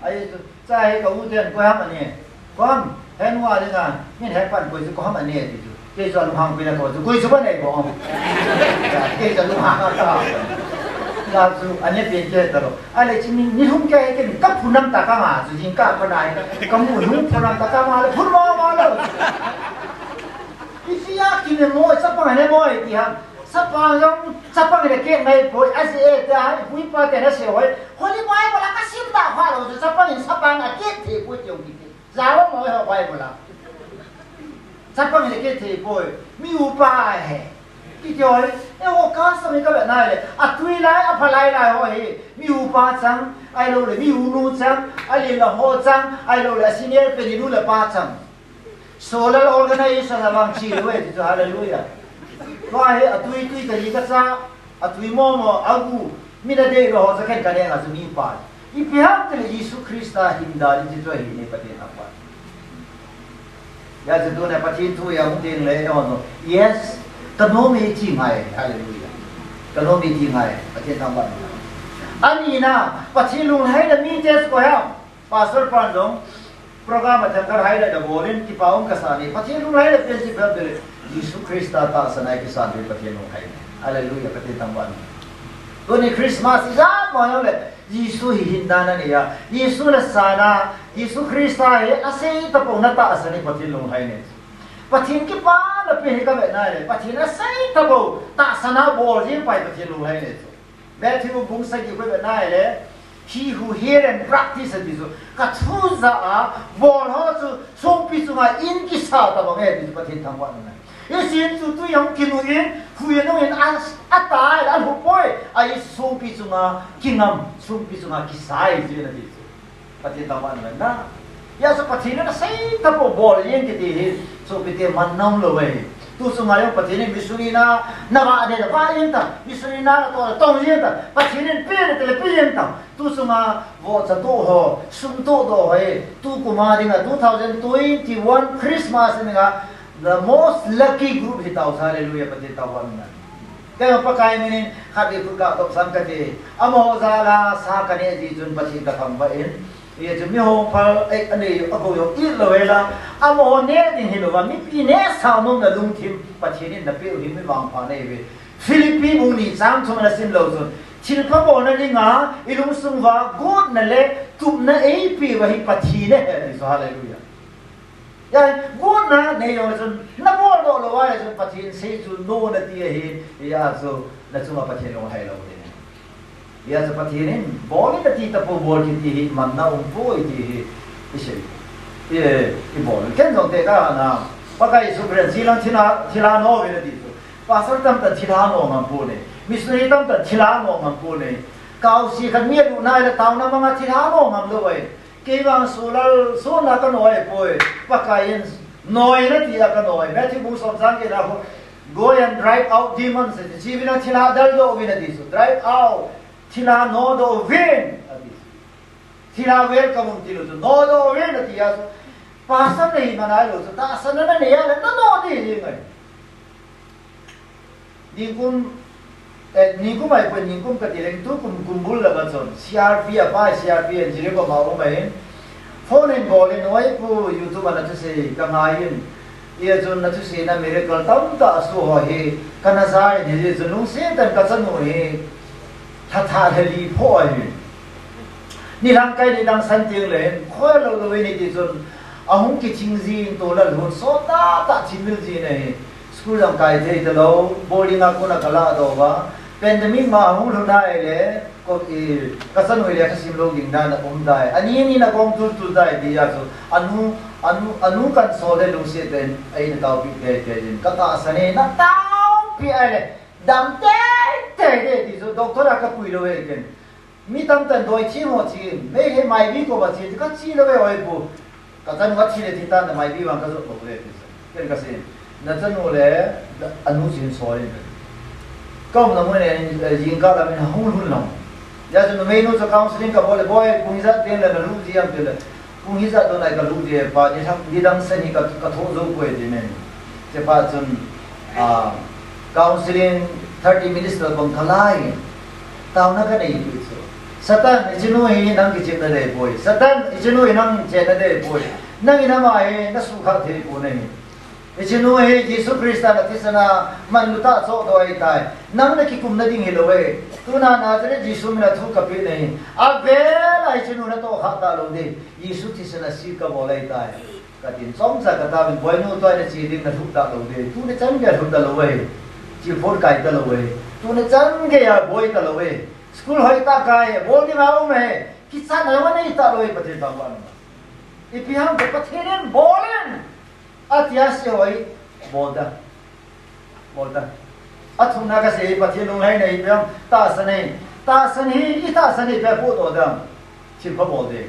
ai chu, cha hi ka u ten koi ham ani. Koi ham, he nu a ding a, min he pan koi chu koi ham ani ti chu. Kei chu alunghang pi na ko chu, koi chu ba nei bo. Kei chu alunghang a ta. Ka chu, ani pen ke ta lou. Ahile chu ni, ni hung ke ke ka phun nam ta ka nga chu, jing ka pa nai. Ka mu hung phun nam ta ka nga le, phun mo mo lou. Ipi a kine mo, chapang ne mo ti ham. Chapang jong, chapang le ke ngai poi, a si e ta, i pu i pa te na se hoi. Holy Bible a ka sim ta pha lou, chapang in chapang a ke thei poi ti jong kiti. Java mo ho Bible a. Chapang le ke thei poi, mi upa ahi. Kiti hoi, e ho ka sa mi ka be nai le. Atui lai, apha lai lai ho hi. Mi upa chang, ahilou le, mi unu chang, ahile la ho chang, ahilou le, senior pen nu le pa chang. Solar organization a vang chi lou e, ti chu hallelujah. Tua hi atui tui ka hi ka cha, atui mo mo, agu, mi na dei lou ho cha khen ka ne nga chu mi pa. Ipi ham ti le Jesu Christa hin da ni ti chu hi ni Pathen a pa. Ya chu tu na Pathen thu ya hung ding le, ya hon. Yes, ka nom e ti ngai, hallelujah. Ka nom e ti ngai, Pathen thangvah. Ani na, Pathen lunglhai na mi te chu ko ya. Pastor pan jong, program a thangkar hai le da bolin, kipa um ka sa ni. Pathen lunglhai le pen ti bel bel. Jesu Christa tahsan a kisan ri Pathen lunglhai. Hallelujah, Pathen thangvah. Tuni Christmas ijat mo le. Jesu hi hin dan ani a. Jesu le sana, Jesu Christa hi asei tapou na tahsan hi Pathen lunglhai ne. Pathen kipana pen hi ka ve nai le. Pathen asei tapou tahsan a bol jing pai Pathen lunglhai ne. Matthew bung sagi koi ve nai le, "He who hear and practice," ati chu, ka thu ja a, bol ho chu, songpi chunga in kisa ta bang e, ti chu Pathen thangvah nung e. Hiche in chu tui hung kinu in, hui nung in, a, a tai, a lhu poi, a i songpi chunga, kingam, songpi chunga kisa e, ti na ti chu. Pathen thangvah nung e na. Ya chu Pathen in asei tapou bol jeng kiti hi, sopite man nom lou e. Tu chunga jong Pathen in missionary na, na vah ding le vah jeng tan, missionary na, na toh le tong jeng tan, Pathen in pe ding le pe jeng tan. Tu chunga vohcha toh ho, sum toh doh ho hi, tu kum a dinga, two thousand twenty-one Christmas dinga, the most lucky group hi tao, hallelujah, Pathen tao vang na. Kei Pakai min in khat vei khut katop sam kati. Amaho jal a sa kaneh ji chun Pathen kathangvah in. Hijeh chun mi hongphal, eh, anei, akou jong it lou hela. Amaho neh ding hilou va, mipi nehsah nom na lungthim Pathen in napeh u hi mi vangpha nahi uve. Philippi bung ni chang thum a nasim leu chun, thilpha bolna dinga ilungsung uva gotna le tupna eipeh uva hi Pathen ahi, ati chu, hallelujah. Hia, gotna nei jong le chun, nabol doh lou ahile chun Pathen sei chu no nati ahi, hia chu nachunga Pathen lunglhai lou ding. Hia chu Pathen in bol in ati tapou, bol kiti hi manna umpoi ti hi isei. I, ibol. Ken jong tekah a, Pakai Jesu Christa chilang thilha, thilha no uvin ati chu. Pastor tamtah in thilha no ngam poi. Missionary tamtah in thilha no ngam poi. Kaosi khat mi alut nai le taona manga thilha no ngam lou uve. Kei vang sulal, sulna kanoi poi, Pakai in noi nati a kanoi. Matthew bung som chang get na khu, "Go and drive out demons," ati. Chi uvin lang thilha deldoh uvin ati chu. Drive out, thilha nodoh uvin ati. Thilha welcome un tilou chu, nodoh uvin ati a chu. Pastor nahi man ahilou chu, tahsanna nanei a le nano ding ahi. Ningkum, eh, ningkum ahipoi, ningkum kati leng, tukum kumbul lama chun, C R P a pai, C R P a Jiribam a um ahin. Phone in bol in, "Oi pu, YouTube a nathusei kangai in. Hia chun nathusei na miracle tamtah asoh ho hi kana ja in, hijeh chun lungset tah in kachanu hi lha thah lha li phoh ahi. Nilhang kai ni dang san teng le hin, khoi lou lou in," ati chun, ahung kithing jin, tol alhun, sot tahtah thimil jin ahi. School jong kai thei talou, boarding a kona kaladoh uva. Pandemic ma hung lhun ahile, ko, i, kachanu hi lekha sim lou ding dan a um tai. Ani ani in agong tul tul tai tia chu. Anu, anu, anu kan sol le lungset tah in, eina taopi tei tei in. Katahsan e, nataopi ahile, dam tei tei ding ti chu, doctor a kapui lou e ken. Mi tamtah in doi thim ho chi, mei he maibi koma chi, kachi lou ve oi pu. Kachanu athi le thi tan na maibi vang kajot lou ve ti chu. Ken kasei, nachanu le anu chin soi in. Kaumna mun in, eh, jingkah lam in hung lhun lang. Hia chu numeinu chu counseling kabol le, "Boi, kung hijat teng le nalu ji am?" ti le. Kung hijat doh nai kalu ji e pa, nilhang, nidang sen hi ka, kathoh jou poi ti nen. Chepa chun, ah, counseling thirty minutes lou bang kalai. Taona kanei pi chu. Satan, ichinu hi nang kichepna dei poi. Satan, ichinu hi nang chenna dei poi. Nang in ama hi nasukha thei poi nahi. Ichinu hi Jesu Christa na thisan a manlu tah chohdoh ahitai. Nang nakikumna ding hilou ve. Tuna Nazareth Jesu min a thu kapeh nahi. Avel a ichinu natohkhah talou ding. Jesu thisan a si kabol ahitai. Katin chomcha kataovin, boinu tua nache ding nalhuh talou ding. Tuni chan gei a lhuh talou ve. Chilphon kai talou ve. Tuni chan gei a boi talou ve. School hoitah kai, bol ding a um e. Kichatna jong anei talou ve, Pathen thangvah in. Ipi ham ti Pathen in bol in. Atia se hoi, bol da. Bol da. Athumna kasei, Pathen lunglhaina ipi ham, tahsan e. Tahsan hi, itahsan hi ipi ham, pohdoh da. Thilpha bol ding.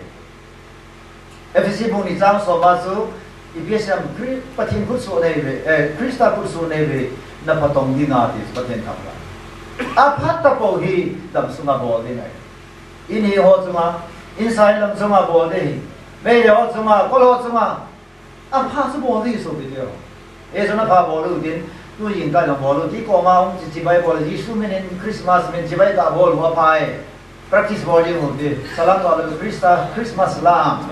Ephesi bung ni chang som a chu, ipi asei ham, Chri-, Pathen khutsoh nei ve, eh, Christa khutsoh nei ve, naphatong ding ati, Pathen thangvah. Aphat tapou hi, damsunga bol ding ahi. In hi ho chunga, insung lam chunga bol ding ahi. Meilhei ho chunga, kol ho chunga, apha chu bol ding sopi teho. Ei chun apha bol u tin, tu jingkah lang bol u ti koma um chi chibai bol, Jesu min in Christmas min chibai tah bol u apha e. Practice bol ding u ti. Salam bol u Christa, Christmas lam.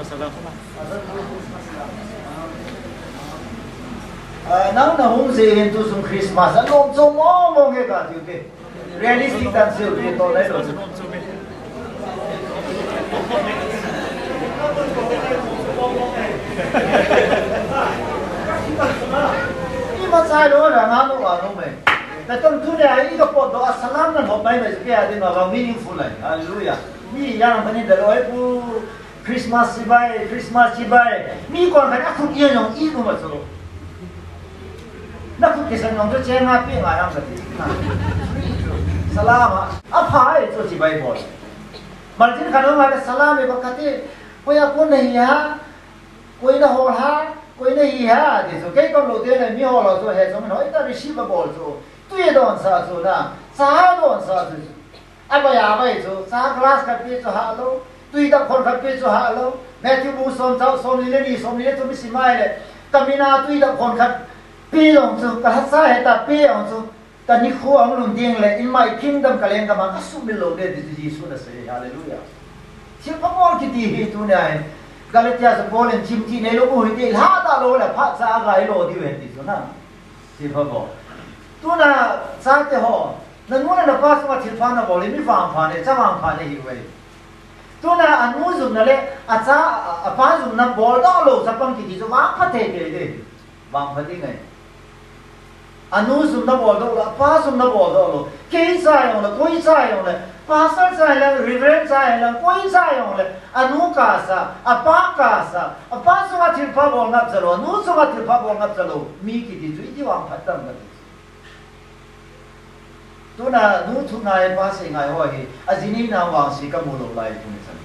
Ah, nang nahung jeh hin tuchung Christmas, alom chom mong mong e kati u te. Realistic dan seiu ti toh nailou. Imacha lou la nga lou a lou mai. Natong tuni a ikapotdoh a salam nanop mai mai kei a dinga vang meaningful ahi. Hallelujah. Mi jang manin dalou ahi pu. Christmas chibai, Christmas chibai. Mi kon khat akhut ijat jong i um a chu. Nakhut kisang jong chu chenga pe ngai ham kati. Salam a. Apha e chu chibai bol. Maltin khat jong ngai salam e ba kati. Hoiya kon nahi ham? Koi nahol ham? Koi nahi ham ti chu, kei kom lou teng le mi ho lou chu he chong hoi ta receive abol chu. Tui adon sa chu na, cha adon sa chu. Abai abai chu, cha glass khat pe chu hah lou. Tui dap khon khat pe chu hah lou. Matthew bung som chang som ni le ni, som ni le thum i sim a ahile. Ka min a tui dap khon khat pe jong chu, ka lhacha he ta pe jong chu. Ka nikho ahung lhun ding le, in my kingdom ka lenggam a ka sumil lou ding ti chu Jesu na sei, hallelujah. Thilpha bol kiti hi tunia hi. Galatia chu Paul in chimthi neilou u hite, lha talou le phat cha a gai lo diu ahi ti chu na. Thilpha bol. Tuna chate ho, nanu le napa chunga thilpha nabol le mi vangpha ne, cha vangpha ne hiuve. Tuna anu jumna le, acha, apa jumna boldoh lou chapang kiti chu vangpha teitei ding. Vangpha ding ahi. Anu jumna boldoh lou, apa jumna boldoh lou. Kei cha jong le, koi cha jong le, pastor cha jong le, reverend cha jong le, koi cha jong le, anu kasa, apa kasa, apa chunga thilpha bol ngap cha lou, anu chunga thilpha bol ngap cha lou. Mi kiti chu iti vangphat tam kati. Tuna nu thu ngai, pa sei ngai ho hi, ajinei na vangse ka mu lou lai tuni chan.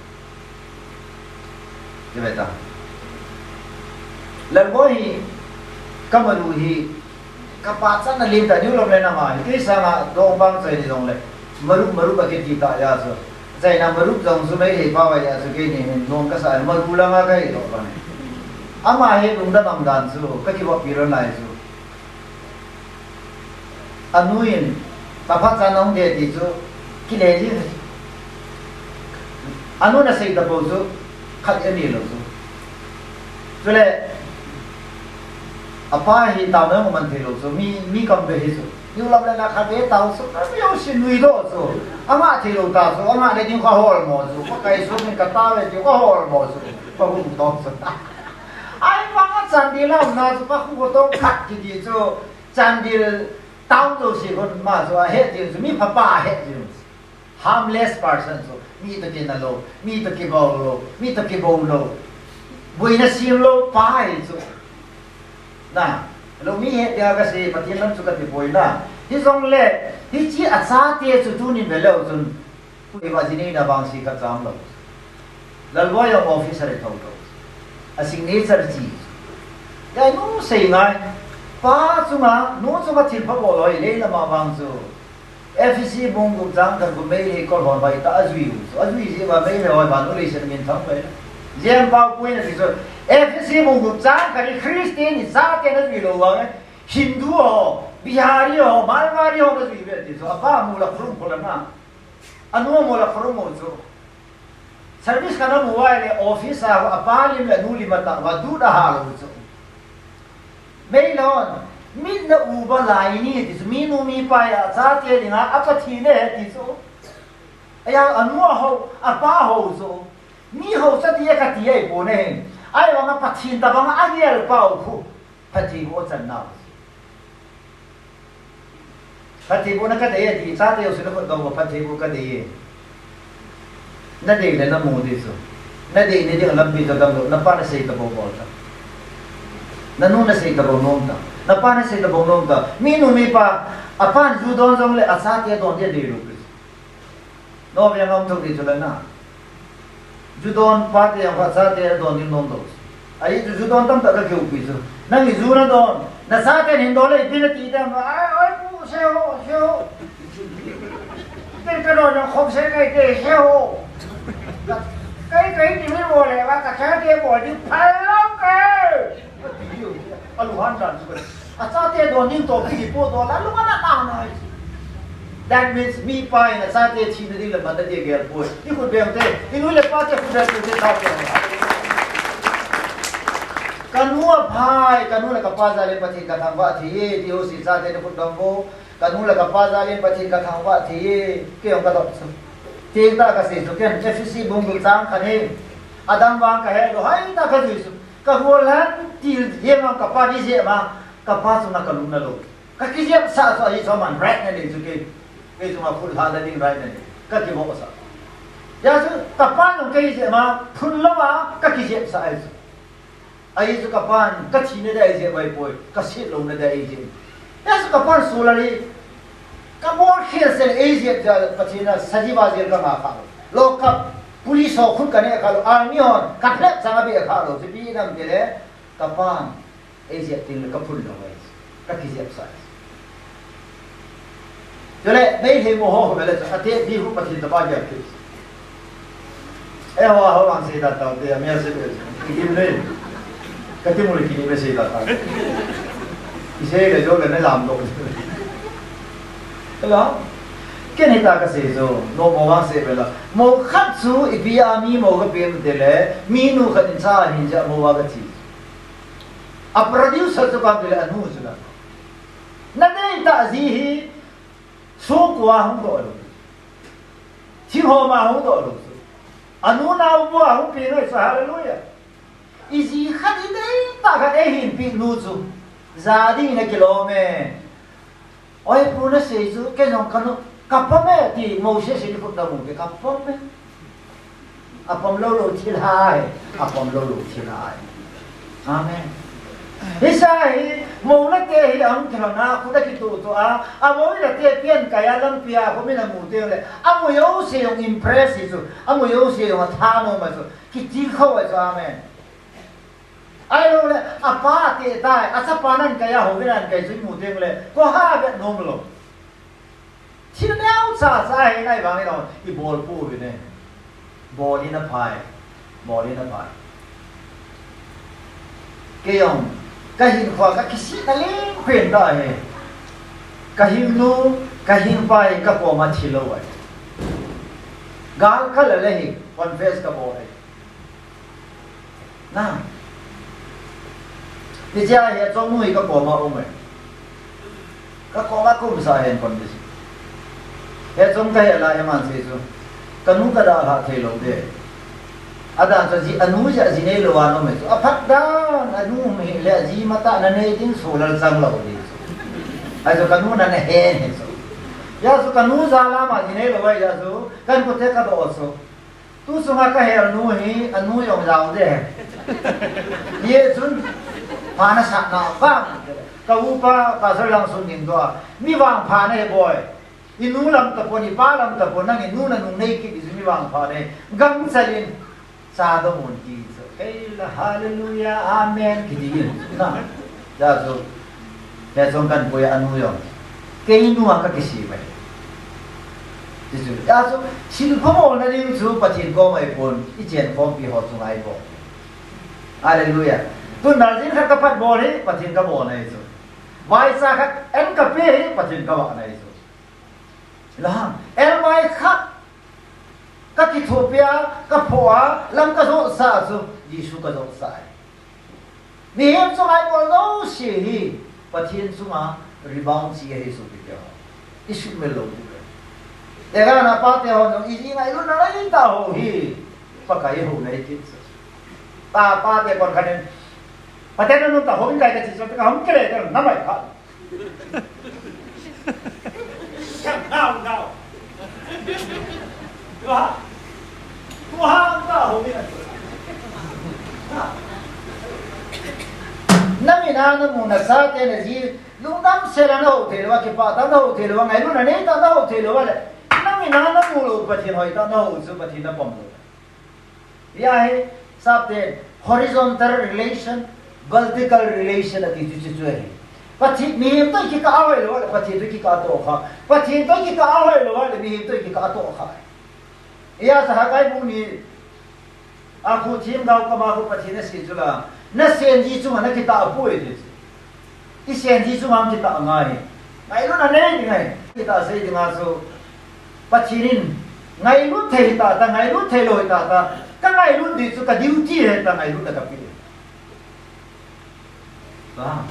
Ti ve ta. Lalboi hi, ka maru hi, ka pachatna len ta, New Loveland a ama hi, kei sanga dong bang chai ni jong le, maru, maru ka kiti ta ya chu. Chai na maru jong chu mei hei pa va ya chu kei ni hin, nong ka sa, maru langa ka hi lou pa ni. Ama hi lungdam am dan chu, ka kivoh pi lou lai chu. Anu in, ka pachat nong de ti chu, kile ji. Anu na sei ta bou chu, khat ani lou chu. Chule, apa hi ta nong man thei lou chu, mi, mi kam be hi chu. New Loveland a khat be tao chu, ka mi yo si nui do chu. Ama thei lou ta chu, ama le ding ka hol mo chu, ka kai su min ka ta ve chu, ka hol mo chu, ka hung to chu. Ai, vang a chan di lam na chu, ka hung to khat ki di chu. Chandel town jouse khun ma chu ahet jing chu, mi phapa ahet jing chu. Harmless person chu, mi toh kinah lou, mi toh kibou lou, mi toh kibou lou. Boina sem lou pa ahi chu. Na, lou mi het dia kasei, Pathen lam chu kati poi na. Hijongle, hiche achate chu tunin ve leu chun, Koi va jini na vangse khat jam lou. Lalboi jong officer ahi thotho. A signature chi. Dai nu sei ngai. Pa chunga, nu chunga thilpha bol lou, lei lama vang chu. Ephesi bung gup chang khat gu Meitei kol hon vai ta ajui u chu. Ajui ji va Meitei hoi va nu leiset min thang vai. Jem pau pui na ti chu. Ephesi bung gup chang khat hi Christian i chate na jui lou vang. Hindu ho, Bihari ho, Marwari ho na jui ve ti chu. Apa mu la khrum khula na. Anu mo la khorong mo chu. Service kana mu vai le office a apa lim le nu lim ata va du da ha lo chu. Meilhon, min na u ba lai ni ti chu, mi nu mi pa ya chate dinga, a Pathen e ti chu. Aya anu ho, apa ho chu. Mi ho cha ti a kati ai po ne. Ai wa ma Pathen ta ba ma a gel pa u khu. Phattheiboh achan nau. Phattheibohna kadei e ti, chate jouse nakhut dong uva phattheiboh kadei e. Nadei le namu ding chu. Nadei nading lampi chu damlou, napa nasei tabou bol ta. Nanu nasei tabou nom ta. Napa nasei tabou nom ta. Minu mipa, apan ju don jongle achate adon ding adei lou pi. Nom jong aum thou ding chu la na. Ju don pate jong kha chate adon ding nom lou. Ahi chu ju don tamtah kakihoupi chu. Nang hi ju nadon. Nachaten hin don le ipi nati tam. Ai, ai, pu, se ho, se ho. Ken kadon jong khop se ngai te, se ho. Kai, kai ti mi bol le, va kachate bol ding phal lou kai. Alunghang dan chu. Achate don ding toh kihi po don la lung ana ta nai. That means mipa in achate thina ding le man na ding gel poi. I khut beng te, i nu le pa te khut beng te ta pe. Kanu aphai, kanu le kapa jal in Pathen kathangvah thei e, ti ho si chate na khut dong vo. Kanu le kapa jal in Pathen kathangvah thei e, kei jong kadong chu. Teng tah kasei chu ken, Ephesi bung gup chang khat hi. Adang vang kahe lou, hai tah kajui chu. Ka hol han til jeng a kapa ni jeh ma, kapa chunga kalung nalou. Kakijepsah chu ahi chu aman right nanei chu kei. Kei chunga khut lha nading right nanei. Kakibol sah. Hijeh chun kapan jong kei jeh ma, phun lou a kakijepsah ahi chu. Ahi chu kapan, kathina ding ahi jeh vai poi, kaset louna ding ahi jeh. Hijeh chun kapan sul ahi. Kabol khel sel ahi jeh chu Pathen a sajiva jel kangah kha lou. Lockup, police ho khut kaneh kha lou, army hon kaphet chang abeh kha lou, chu ipi ham itile, Ka pan, ei jep tin le ka phun lou ai. Ka kijep sai. Chule, nei he mo ho ho le, ate bi hu Pathen tapa jep ki. E ho ho lang sei ta ta, te amia sei be. Ki kim le. Ka ti mo le ki ni be sei ta ta. I sei le jo le ne lam do. Hello? Ken hita ka sei jo, no mo vang sei be la. Mo khat chu ipi a mi mo ka pem te le, mi nu khat in cha hin ja mo va ka thi. A producer chu kam tile anu chu la. Na nei ta ji hi sung kua hung doh lou. Thing ho ma hung doh lou chu. Anu nau bua hung pi noi chu, hallelujah. I ji khat i nei ta khat ei hin pi nu chu. Ja ding na kilom e. Oi, pu na sei chu, kei jong ka nu, ka pom e, ti Moses in khut na mu ke ka pom e. A pom lou lou thil hai, a pom lou lou thil hai. Amen. Hisa hi, mo na te hi ang thil na khu da ki tu tu a, a mo na te pian ka ya lam pia khu mi na mu te le, a mo yo se jong impress hi chu, a mo yo se jong a tha mo ma chu, ki ti kho ai chu, amen. Ai lo le, a pa te tai, a chapa nan kai a, ho nan kai chu mu teng le, ko ha be nom lo. Thil neo cha cha he nai vang ino, i bol pu vi ne. Bol in a phai, bol in a phai. Kei jong, ka hin khua ka kisi na le kuen ta he. Ka hin nu, ka hin pai, ka ko ma thi lo ai. Gal ka le le hi, confess ka bol ai. Na. Hichea hi achom nu hi ka koma um e. Ka koma kum sa hen kon disi. Hi achom ka he la he man se chu. Ka nu ka da ha thei lo de. Adan chu ji anu ja ji nei lo a no me chu. A phat dan anu mi le ji mata na nei ding so lal chang lo di. Ai chu ka nu na na he ne chu. Ya chu ka nu ja la ma ji nei lo ai ya chu. Kan ko te ka do so. Tu sunga ka hel nu hi, anu jong jao de. Ye chun, pha na sah na vang. Ka upa, Pastor Langsun ning doh a. Mi vangpha na he boi. I nu lam tapon, i pa lam tapon, nang i nu na nung nei kit i chu mi vangpha na he. Gangchal in, cha do mun ti chu. Kei la, hallelujah, amen, kiti in. Na. Ja chu, he chong kan pui anu jong. Kei nu a ka kisi mai. Ti chu, ja chu, silpha molna ding chu Pathen kom a i pon, i chen khompi ho chunga i bol. Hallelujah. Tun nal din khat ka phat bol hi, Pathen ka bol na hi chu. Vaicha khat en ka pe hi, Pathen ka vah na hi chu. Lam, elmai khat. Ka kithopi a, ka phoh a, lam ka jot sah chu, Jesu ka jot sah e. Mihem chunga i bol jouse hi, Pathen chunga rebound chi ahi chu kiti ho. I sumil lou ding e. Te ga na pa te ho jong, i ji ngailutna nei ta ho hi, Pakai ho nei kit chu. Pa, pa te kon khanin, Pathen nung ta ho in kai ka chi chu, ka hom kile, ka na mai kha. Na min a na mu na sa te na ji, lungdam se la na ho thei lou a, kipah tah na ho thei lou a, ngailutna nei tah na ho thei lou a le. Na min a na mu lou Pathen hoi tah na ho chu Pathen na pom lou. Hia hi, sapte, horizontal relation, vertical relation ati chu chu chu ahi. Pathen, mihem toh kikah a hoi lou, Pathen toh kikah a toh kha. Pathen toh kikah a hoi lou, mihem toh kikah a toh kha. Hia sa Haggai bung ni, a khu thim gao kama khu Pathen asei chu la, na sen ji chunga na kitah poi ti chu. I sen ji chu ngam kitah ngai. Ngailutna nei ding ahi. Kitah sei ding a chu. Pathen in ngailut thei hita ta, ngailut thei lou hita ta. Ka ngailut ding chu ka duty ahi ta, ngailutna ka pe. Ba.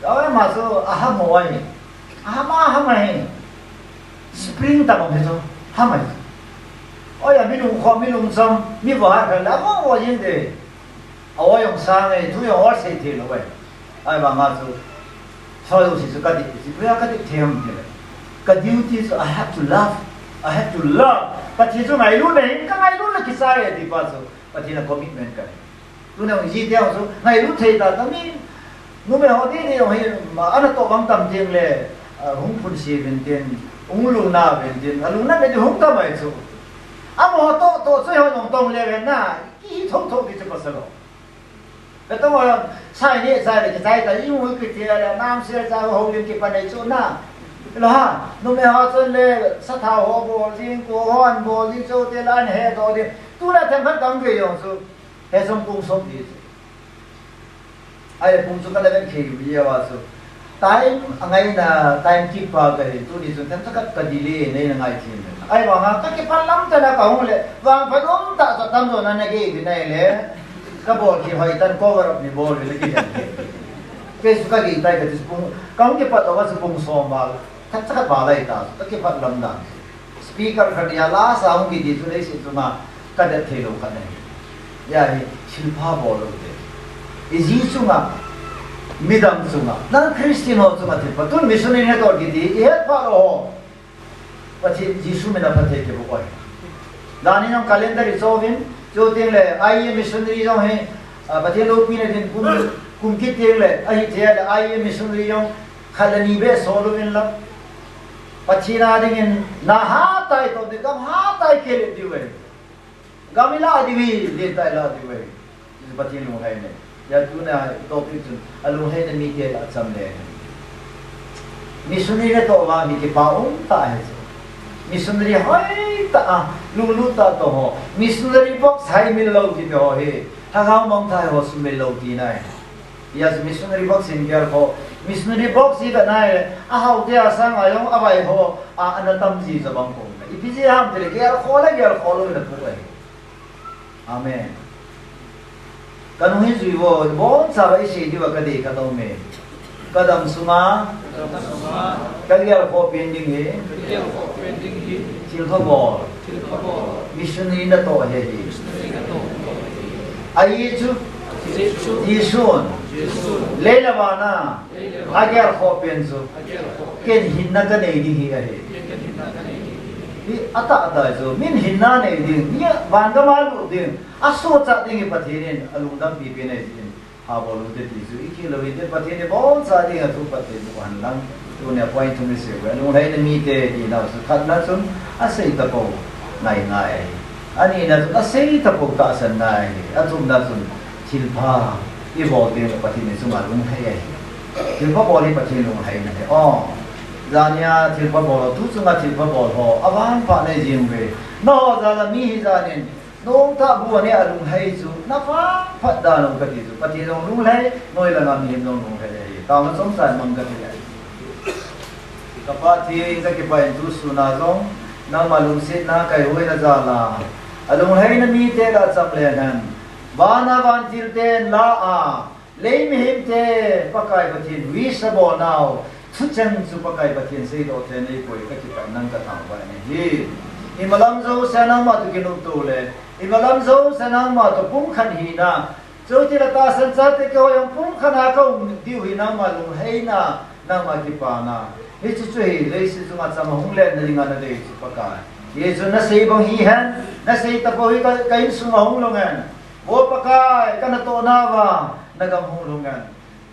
Ka ma chu a ham ho ahi. A ham a ham ahi. Spring ta bang chu ham ahi. Oi, a mi lung kho, mi lung chom, mi va ha la mo wo yin de. A oi jong sang e, thu jong ol sei thei lou e. Ahivanga chu, soi u si chu ka dik, si, ka dik thei ham ti le. Ka duty chu, I have to love. I have to love. Pathen chu ngailut le hin, ka ngailut le kisai e ti pa chu. Pathen a commitment ka nei. Tuna jong ji te jong chu, ngailut thei ta ta mi. Numei ho didi jong hi, ma, ana toh bang tam teng le, a, hung phun si vin tin, hung lungna vin tin, a lungna vin tin hung ta mai chu. Amaho toh, toh chu ho jong tong le vin na, kihi thotho ti chu pasal ho. Ka to wa sai ni sai le, sai ta i mu ki ti le, nam se sa ho lim ki pa nei chu na. Lo ha, numei ho chun le, sathau ho bol ding, ko ho an bol ding, cho te la an he to ding. Tu la them khat kam ve jong chu. He som pung som di chu. Ai pung chu ka la ven khi u ye wa chu. Time a ngaina, time keeper ka hi, tuni chun themcha khat ka delay nei na ngai thim. Ahivanga ka kipah lam tah a ka hung le, vangphat um tah chu atam jo na na gei di nai le, ka bol khi hoi tan cover up ni bol le ki jan. Ke su ka gei tai ka ti pung, ka hung kipah to ka su pung som val, themcha khat val ai ta, ka kipah lam dan. Speaker khat nia la sa hung kiti chu leiset chunga ka det thei lou khat ahi. Hia hi thilpha bol lou te. I ji chunga, midang chunga, nang Christian ho chunga thilpha. Tun missionary na to kiti, i het pha lou ho. Pathen Jesu mina phatthei kiboh uve. Dani nong calendar i cho uvin, chu teng le, I E M missionary jong hi, a, Pathen loupina din kum, kum kit teng le, ahi thei le, I E M missionary jong, khat le ni beh sol uvin lang. Pathen a dingin na hatah a tou ding, gam hatah a kile diu ahi. Gam i la diu ahi, lentah i la diu ahi. Pathen lunglhaina. Hia tuna topic chun, alunglhaina mite lah a cham le. Missionary na to vang hi kipa um tah ahi chu. Missionary hoitah a, lunglut tah a to ho. Missionary box haimil lou kiti ho hi. Lhagao mangthah ho sumil lou tina ahi. Hia chu missionary box in gelkhoh. Missionary box hi ka nai le, a hao te a sang a jong a vai ho, a, ana tam ji ja bang ko. Ipi jeh ham ti le gelkhoh le gelkhoh lou na pu ai. Amen. Ka nung hi jui vo, boncha va i sei diu va ka dei ka to me. Ka dam sunga, ka gelkhoh pen ding hi. Thilpha bol. Missionary na to ahi. Ahi chu, Jesun, lei le van a, a gelkhoh pen chu, ken hinna ka nei ding hi ahi. Hi atah atah chu, min hinna nei ding, hi van gam a lut ding, a sochat ding hi Pathen in, a lungdam pipen ahi jin. Pha bol u te ti chu, i kilo in te Pathen in boncha ding a thu Pathen u han lang. Tunia point thum i sei uve. Lunglhaina mite tina chu khatna chun a sei tapou ngai ngai ahi. Anina chun a sei tapou tahsan ngai ahi. A thumna chun thilpha i bol teng le Pathen i chunga lunglhai ahi. Thilpha bol hi Pathen lunglhaina ahi. Aw. Jania thilpha bol ho, tu chunga thilpha bol ho, a vangpha nei jing uve. Nangho jal a mi hi janin, nungtah bu a nia lunglhai chu, na vangphat dan u ka ti chu, Pathen jong lunglhai, noi langa mihem jong lunglhai ahi. Taona chomcha mang ka ti le. Ka Pa Pathen, ka kipah in tu sun a jong, nangma lungsetna ka houin na jal a, alunglhaina mite lah a cham leng hen. Van a vantil ten la a, lei mihem te Pakai Pathen wish a bol nau, thucheng chu Pakai Pathen seidoh thei nei poi, ka kipah in nang ka thangvah in ahi. Imalam jouse nangma toh kinopto le, imalam jouse nangma toh pumkhat hina, chutile tahsan chate keiho jong pumkhat a ka um diu hi nangma lunglhaina, nangma kipana. Hiche chu hi leiset chunga cham a hung lenna dinga na dei chu Pakai. Hichu na sei bang hihen, na sei tapou hi ka, ka insung a hung lhung hen. Vo Pakai, ka natoh nauva, na gam hung lhung hen.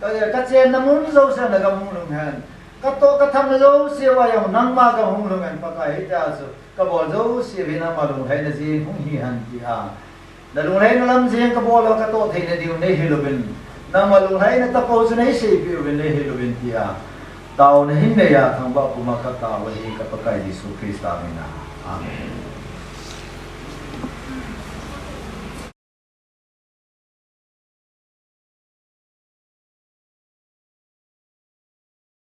Ka, ka chenna mun jouse na gam hung lhung hen. Ka toh ka thamna jouse uva jong nangma gam hung lhung hen Pakai, hitia chu ka bol jouse hi nangma lunglhaina jeng hung hihen tia. Na lunglhaina lam jeng ka bol a ka toh theina diu nei hil uvin. Nangma lunglhaina tapou chu nei seipeh uvin nei hil uvin tia. Taona hin nei a thangvah puma ka tao ahi ka Pakai Jesu Christa mina. Amen.